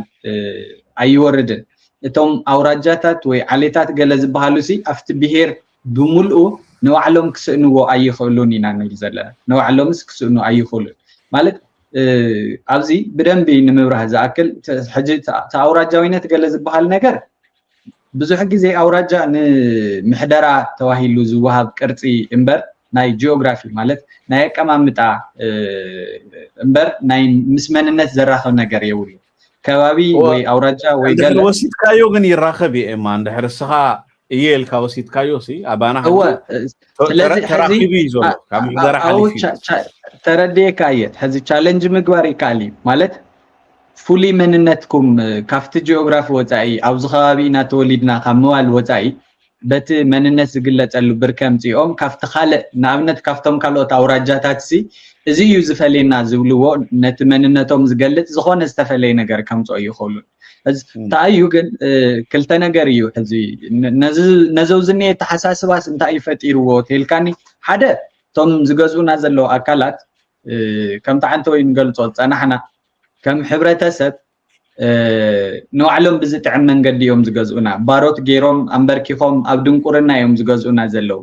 ኣይወርድን። እቶም ኣውራጃታት ወይ ዓሌታት ገለ ዝበሃሉ ሲ ኣብቲ ብሄር ብምልኡ ንባዕሎም ክስእንዎ ኣይኽእሉን ኢና ንብል ዘለና። ንባዕሎምስ ክስእኑ ኣይኽእሉን ማለት ኣብዚ ብደንቢ ንምብራህ ዝኣክል ሕጂ ኣውራጃዊነት ገለ ዝበሃል ነገር ብዙሕ ግዜ ኣውራጃ ንምሕደራ ተባሂሉ ዝወሃብ ቅርፂ እምበር ናይ ጂኦግራፊ ማለት ናይ ኣቀማምጣ እምበር ናይ ምስ መንነት ዘራኽብ ነገር የብሉ። ከባቢ ወይ ኣውራጃ ወይ ገለ ወሲድካዮ ግን ይራኸብ እዩ። ኤማ እንድሕር እስኻ እየ ኢልካ ወሲድካዮ ሲ ኣባና እወ ስለዚ ተራኺቡ እዩ ዘሎ ካብ ምሕደራ ሓሊፉ ተረድየካ እየ። ሕዚ ቻለንጅ ምግባር ይከኣል እዩ ማለት ፍሉይ መንነትኩም ካብቲ ጂኦግራፊ ወፃኢ ኣብዚ ከባቢ ኢና ተወሊድና ካብ ምባል ወፃኢ በቲ መንነት ዝግለፀሉ ብርከ ኣምፂኦም ካብቲ ካልእ ንኣብነት ካብቶም ካልኦት ኣውራጃታት ሲ እዚ እዩ ዝፈልየና ዝብልዎ ነቲ መንነቶም ዝገልፅ ዝኾነ ዝተፈለየ ነገር ከምፅኦ ይኽእሉ። እንታይ እዩ ግን ክልተ ነገር እዩ። ሕዚ ነዚ ዝኒሄ ኣተሓሳስባስ እንታይ እዩ ፈጢርዎ ተልካኒ ሓደ እቶም ዝገዝኡና ዘለዉ ኣካላት ከምቲ ዓንተ ወይ ንገልፆ ዝፀናሕና ከም ሕብረተሰብ ንባዕሎም ብዝጥዕም መንገዲ እዮም ዝገዝኡና። ባሮት ገይሮም ኣንበርኪኾም ኣብ ድንቁርና እዮም ዝገዝኡና ዘለዉ።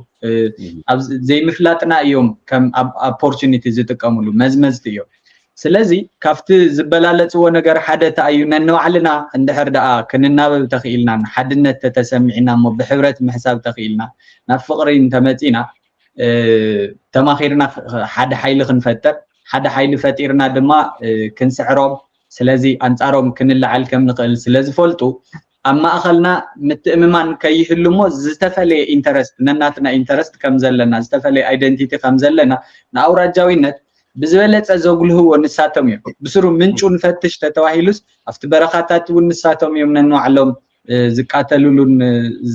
ዘይምፍላጥና እዮም ከም ኦፖርቹኒቲ ዝጥቀምሉ፣ መዝመዝቲ እዮም። ስለዚ ካብቲ ዝበላለፅዎ ነገር ሓደ እንታይ እዩ? ነንባዕልና እንድሕር ደኣ ክንናበብ ተኽኢልና፣ ሓድነት ተተሰሚዕና እሞ ብሕብረት ምሕሳብ ተኽኢልና፣ ናብ ፍቕሪ እንተመፂና፣ ተማኺርና ሓደ ሓይሊ ክንፈጥር፣ ሓደ ሓይሊ ፈጢርና ድማ ክንስዕሮም፣ ስለዚ ኣንፃሮም ክንለዓል ከም ንኽእል ስለዝፈልጡ፣ ኣብ ማእኸልና ምትእምማን ከይህሉ እሞ ዝተፈለየ ኢንተረስት፣ ነናትና ኢንተረስት ከም ዘለና፣ ዝተፈለየ ኣይደንቲቲ ከም ዘለና፣ ንኣውራጃዊነት ብዝበለፀ ዘጉልህዎ ንሳቶም እዮም። ብስሩ ምንጩ ንፈትሽ ተተባሂሉስ ኣብቲ በረኻታት እውን ንሳቶም እዮም ነንባዕሎም ዝቃተሉሉን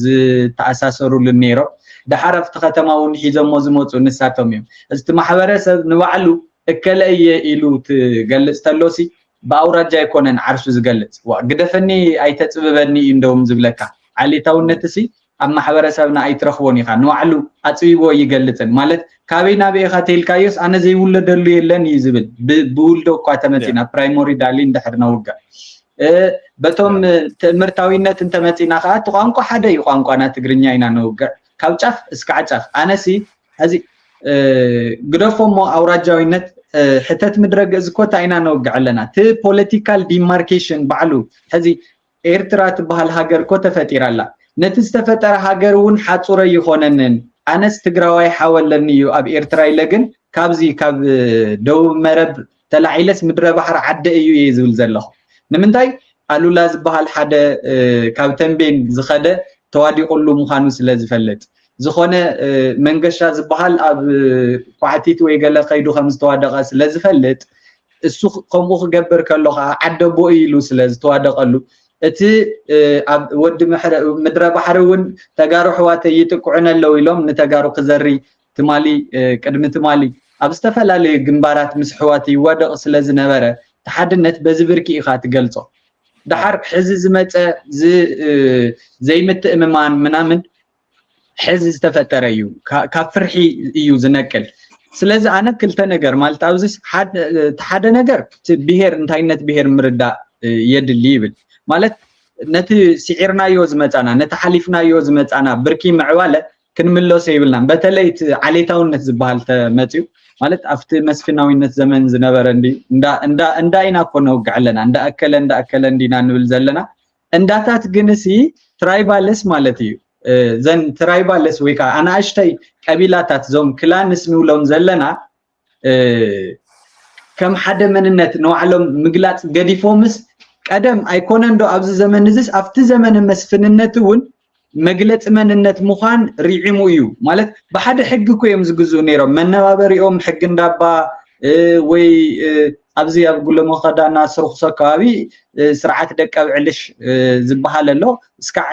ዝተኣሳሰሩሉን ነይሮም። ደሓር ኣብቲ ከተማ እውን ሒዞሞ ዝመፁ ንሳቶም እዮም። እዚ ማሕበረሰብ ንባዕሉ እከለ እየ ኢሉ ትገልፅ ተሎሲ ብኣውራጃ ኣይኮነን ዓርሱ ዝገልፅ። ዋ ግደፈኒ ኣይተፅብበኒ እዩ እንደውም ዝብለካ። ዓሌታውነት ሲ ኣብ ማሕበረሰብና ኣይትረኽቦን ኢኻ። ንባዕሉ ኣፅቢቦ ይገልፅን ማለት ካበይ ናበይ ኢኻ ተይልካዮስ ኣነ ዘይውለደሉ የለን እዩ ዝብል። ብውልዶ እኳ ተመፂና ፕራይሞሪ ዳሊ እንድሕር ነውግዕ በቶም ትእምርታዊነት እንተመፂና ከዓ እቲ ቋንቋ ሓደ እዩ። ቋንቋና ትግርኛ ኢና ነውግዕ ካብ ጫፍ እስካዕ ጫፍ። ኣነሲ ሕዚ ግደፎ እሞ ኣውራጃዊነት ሕተት ምድረ ግእዝ እኮ እንታይ ኢና ነውግዕ ኣለና? እቲ ፖለቲካል ዲማርኬሽን ባዕሉ ሕዚ ኤርትራ ትበሃል ሃገር እኮ ተፈጢራ ኣላ። ነቲ ዝተፈጠረ ሃገር እውን ሓጹር ኣይኾነንን። ኣነስ ትግራዋይ ሓው ኣለኒ እዩ ኣብ ኤርትራ ኢለ ግን ካብዚ ካብ ደቡብ መረብ ተላዒለስ ምድረ ባሕሪ ዓደ እዩ እየ ዝብል ዘለኹ። ንምንታይ ኣሉላ ዝበሃል ሓደ ካብ ተንቤን ዝኸደ ተዋዲቑሉ ምዃኑ ስለ ዝፈልጥ ዝኾነ መንገሻ ዝበሃል ኣብ ኳዕቲት ወይ ገለ ከይዱ ከም ዝተዋደቐ ስለ ዝፈልጥ እሱ ከምኡ ክገብር ከሎ ከዓ ዓደቦ ኢሉ ስለ ዝተዋደቐሉ እቲ ኣብ ወዲ ምድረ ባሕሪ እውን ተጋሩ ኣሕዋተይ ይጥቅዑን ኣለዉ ኢሎም ንተጋሩ ክዘሪ ትማሊ ቅድሚ ትማሊ ኣብ ዝተፈላለዩ ግንባራት ምስ ኣሕዋቱ ይዋደቕ ስለ ዝነበረ እቲ ሓድነት በዚ ብርኪ ኢኻ ትገልጾ። ደሓር ሕዚ ዝመፀ ዘይምትእምማን ምናምን ሕዚ ዝተፈጠረ እዩ። ካብ ፍርሒ እዩ ዝነቅል። ስለዚ ኣነ ክልተ ነገር ማለት ኣብዚ ሓደ ነገር ብሄር እንታይነት ብሄር ምርዳእ የድሊ ይብል ማለት ነቲ ስዒርናዮ ዝመፃና ነቲ ሓሊፍናዮ ዝመፃና ብርኪ ምዕባለ ክንምለሶ የብልናን። በተለይ እቲ ዓሌታውነት ዝበሃል ተመፅዩ ማለት ኣብቲ መስፍናዊነት ዘመን ዝነበረ እንዳ ኢና እኮ ነውግዕ ኣለና። እንዳ እከለ እንዳ እከለ እንዲና ንብል ዘለና። እንዳታት ግንሲ ትራይባልስ ማለት እዩ። ዘን ትራይባልስ ወይ ከዓ ኣናእሽተይ ቀቢላታት ዞም ክላንስ ንብሎም ዘለና ከም ሓደ መንነት ንባዕሎም ምግላፅ ገዲፎምስ ቀደም ኣይኮነን ዶ ኣብዚ ዘመን እዚስ ኣብቲ ዘመነ መስፍንነት እውን መግለፂ መንነት ምዃን ርዒሙ እዩ ማለት ብሓደ ሕጊ እኮ እዮም ዝግዝኡ ነይሮም መነባበሪኦም ሕጊ እንዳባ ወይ ኣብዚ ኣብ ጉለመኸዳና ስርኩሶ ከባቢ ስርዓት ደቀብ ዕልሽ ዝበሃል ኣሎ እስካዕ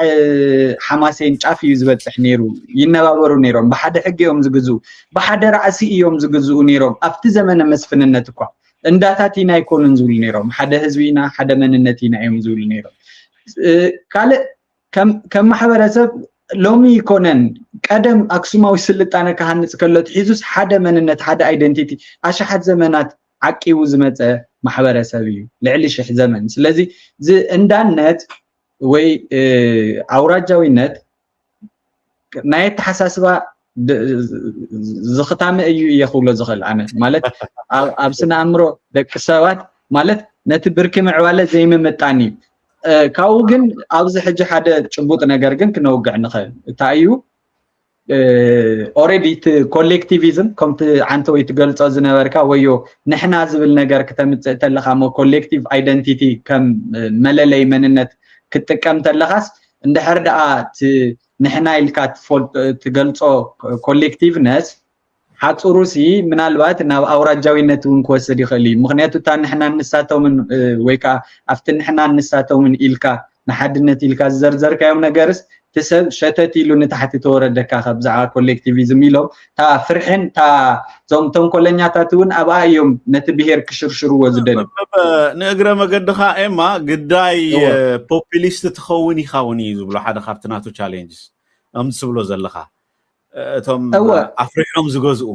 ሓማሴን ጫፍ እዩ ዝበፅሕ ነይሩ ይነባበሩ ነይሮም ብሓደ ሕጊ እዮም ዝግዝኡ ብሓደ ራእሲ እዮም ዝግዝኡ ነይሮም ኣብቲ ዘመነ መስፍንነት እኳ እንዳታት ኢና ኣይኮኑን ዝብሉ ነይሮም ሓደ ህዝቢ ኢና ሓደ መንነት ኢና እዮም ዝብሉ ነይሮም ካልእ ከም ማሕበረሰብ ሎሚ ይኮነን ቀደም ኣክሱማዊ ስልጣነ ክሃንፅ ከሎ ትሒዙስ ሓደ መንነት ሓደ ኣይደንቲቲ ኣሽሓት ዘመናት ዓቂቡ ዝመፀ ማሕበረሰብ እዩ ልዕሊ ሽሕ ዘመን ስለዚ እዚ እንዳነት ወይ ኣውራጃዊነት ናይ ኣተሓሳስባ ዝኽታመ እዩ እየ ክብሎ ዝኽእል ኣነ ማለት ኣብ ስነ ኣእምሮ ደቂ ሰባት ማለት ነቲ ብርኪ ምዕባለ ዘይምምጣን እዩ ካብኡ ግን ኣብዚ ሕጂ ሓደ ጭቡጥ ነገር ግን ክነውግዕ ንኽእል እንታይ እዩ already እቲ ኮሌክቲቪዝም ከምቲ ዓንተ ወይ ትገልጾ ዝነበርካ ወዮ ንሕና ዝብል ነገር ክተምጽእ ተለኻ ሞ ኮሌክቲቭ ኣይደንቲቲ ከም መለለይ መንነት ክትጥቀም ተለኻስ እንድሕር ደኣ ንሕና ኢልካ ትገልጾ ኮሌክቲቭነስ ሓፁሩ ሲ ምናልባት ናብ ኣውራጃዊነት እውን ክወስድ ይኽእል እዩ ምክንያቱ እታ ንሕና ንሳቶምን ወይ ከዓ ኣብቲ ንሕና ንሳቶምን ኢልካ ንሓድነት ኢልካ ዝዘርዘርካዮም ነገርስ እቲ ሰብ ሸተት ኢሉ ንታሕቲ ተወረደካ ከ ብዛዕባ ኮሌክቲቪዝም ኢሎም እታ ፍርሕን እታ እዞም ተንኮለኛታት እውን ኣብኣ እዮም ነቲ ብሄር ክሽርሽርዎ ዝደልዩ ንእግረ መገድኻ ኤማ ግዳይ ፖፒሊስት ትኸውን ኢኻ እውን እዩ ዝብሎ ሓደ ካብቲ ናቱ ቻሌንጅስ ከምዚ ትብሎ ዘለኻ እቶም ኣፍሪሖም ዝገዝኡ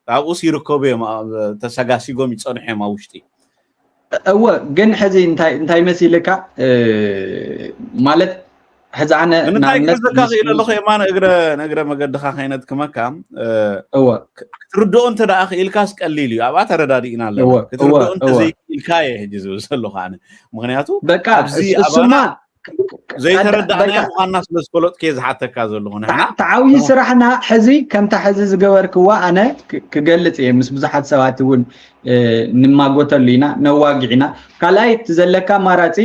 ኣብኡስ ይርከቡ እዮም ተሰጋሲጎም ይፀንሑ እዮም ኣብ ውሽጢ እወ ግን ሕዚ እንታይ መሲልካ ማለት ሕዚ ኣነ ግን እንታይ ክሕዘካ ክእል ኣለኹ የማን እግረ እግረ መገድኻ ከይነድክመካ እወ ክትርድኦ እንተ ደኣ ክኢልካስ ቀሊል እዩ ኣብኣ ተረዳዲእና ኣለና ክትርድኦ እንተ ዘይክኢልካ እየ ሕጂ ዝብል ዘለኹ ኣነ ምክንያቱ በቃ እሱማ ዘይተረዳእናዮ ምዃንና ስለ ዝፈለጥኩ እየ ዝሓተካ ዘለኹ ንሕና ተዓብዪ ስራሕና ሕዚ ከምታ ሕዚ ዝገበርክዋ ኣነ ክገልፅ እየ ምስ ብዙሓት ሰባት እውን ንማጎተሉ ኢና ነዋግዕ ኢና ካልኣይ እቲ ዘለካ ኣማራፂ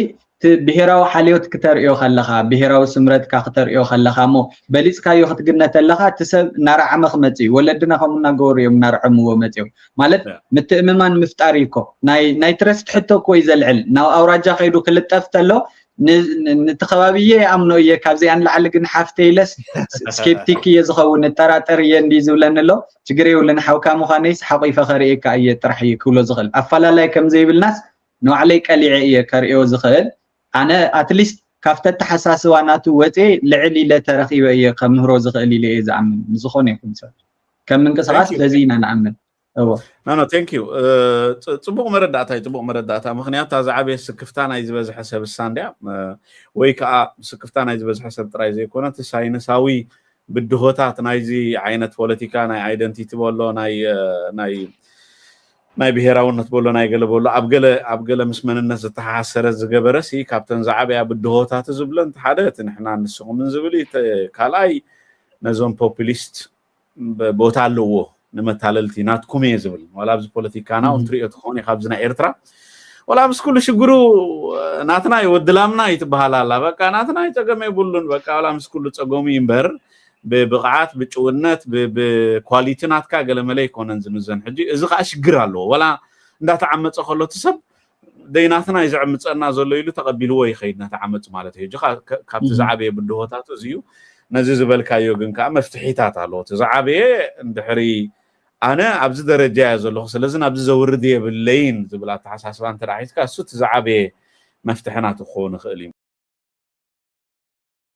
ብሄራዊ ሓልዮት ክተርእዮ ከለኻ ብሄራዊ ስምረትካ ክተርእዮ ከለኻ እሞ በሊፅካዮ ክትግነ ተለኻ እቲ ሰብ እናረዓመ ክመፅእ እዩ ወለድና ከምኡ እናገበሩ እዮም እናርዐምዎ መፅኦም ማለት ምትእምማን ምፍጣር እዩ እኮ ናይ ትረስት ሕቶ እኮ እዩ ዘልዕል ናብ ኣውራጃ ከይዱ ክልጠፍ ተሎ ንቲ ከባቢ እየ ይኣምኖ እየ ካብዚኣ ንላዕሊ ግን ሓፍተ ኢለስ ስኬፕቲክ እየ ዝኸውን እጠራጠር እየ እንዲ ዝብለኒ ኣሎ ችግር የብልን ሓውካ ምዃነይስ ሓቂፈ ከርእየካ እየ ጥራሕ እየ ክብሎ ዝኽእል ኣፈላላይ ከም ዘይብልናስ ንባዕለይ ቀሊዐ እየ ከርእዮ ዝኽእል ኣነ ኣትሊስት ካብቲ ኣተሓሳስባ ናቱ ወፅየ ልዕል ኢለ ተረኺበ እየ ከምህሮ ዝኽእል ኢለ እየ ዝኣምን ንዝኾነ ይኹን ሰብ ከም ምንቅስቃስ በዚ ኢና ንኣምን ኖ ኖ ቴንክ ዩ ጽቡቅ መረዳእታ እዩ ጽቡቅ መረዳእታ ምክንያቱ እታ ዝዓበየ ስክፍታ ናይ ዝበዝሐ ሰብ እሳ እንድያ ወይ ከዓ ስክፍታ ናይ ዝበዝሐ ሰብ ጥራይ ዘይኮነ እቲ ሳይንሳዊ ብድሆታት ናይዚ ዓይነት ፖለቲካ ናይ ኣይደንቲቲ በሎ ናይ ናይ ናይ ብሄራውነት በሎ ናይ ገለ በሎ ኣብ ገለ ኣብ ገለ ምስ መንነት ዝተሓሰረ ዝገበረ ሲ ካብተን ዝዓበያ ብድሆታት ዝብለን ሓደ እቲ ንሕና ንስኹምን ዝብል እዩ ካልኣይ ነዞም ፖፑሊስት ቦታ ኣለዎ ንመታለልቲ ናትኩም እየ ዝብል ዋላ ኣብዚ ፖለቲካና እውን ትሪኦ ትኸውን ኢኻ ኣብዚ ናይ ኤርትራ ዋላ ምስ ኩሉ ሽግሩ ናትና እዩ ወድላምና እዩ ትበሃል ኣላ በቃ ናትና እዩ ፀገም የብሉን በቃ ዋላ ምስ ኩሉ ፀገሙ እዩ እምበር ብብቕዓት ብጭውነት ብኳሊቲ ናትካ ገለመለ ኣይኮነን ዝምዘን ሕጂ እዚ ከዓ ሽግር ኣለዎ ዋላ እንዳተዓመፀ ከሎ እቲ ሰብ ደይናትና እዩ ዘዕምፀና ዘሎ ኢሉ ተቐቢልዎ ይኸይድ ነቲ ዓመፅ ማለት እዩ ሕጂ ካብቲ ዝዓበየ ብድሆታቱ እዚ እዩ ነዚ ዝበልካዮ ግን ከዓ መፍትሒታት ኣለዎ እቲ ዝዓበየ እንድሕሪ ኣነ ኣብዚ ደረጃ እየ ዘለኹ ስለዚ ናብዚ ዘውርድ የብለይን ዝብል ኣተሓሳስባ እንተ ሒዝካ እሱ እቲ ዝዓበየ መፍትሒ ናቱ ክኸውን ይኽእል እዩ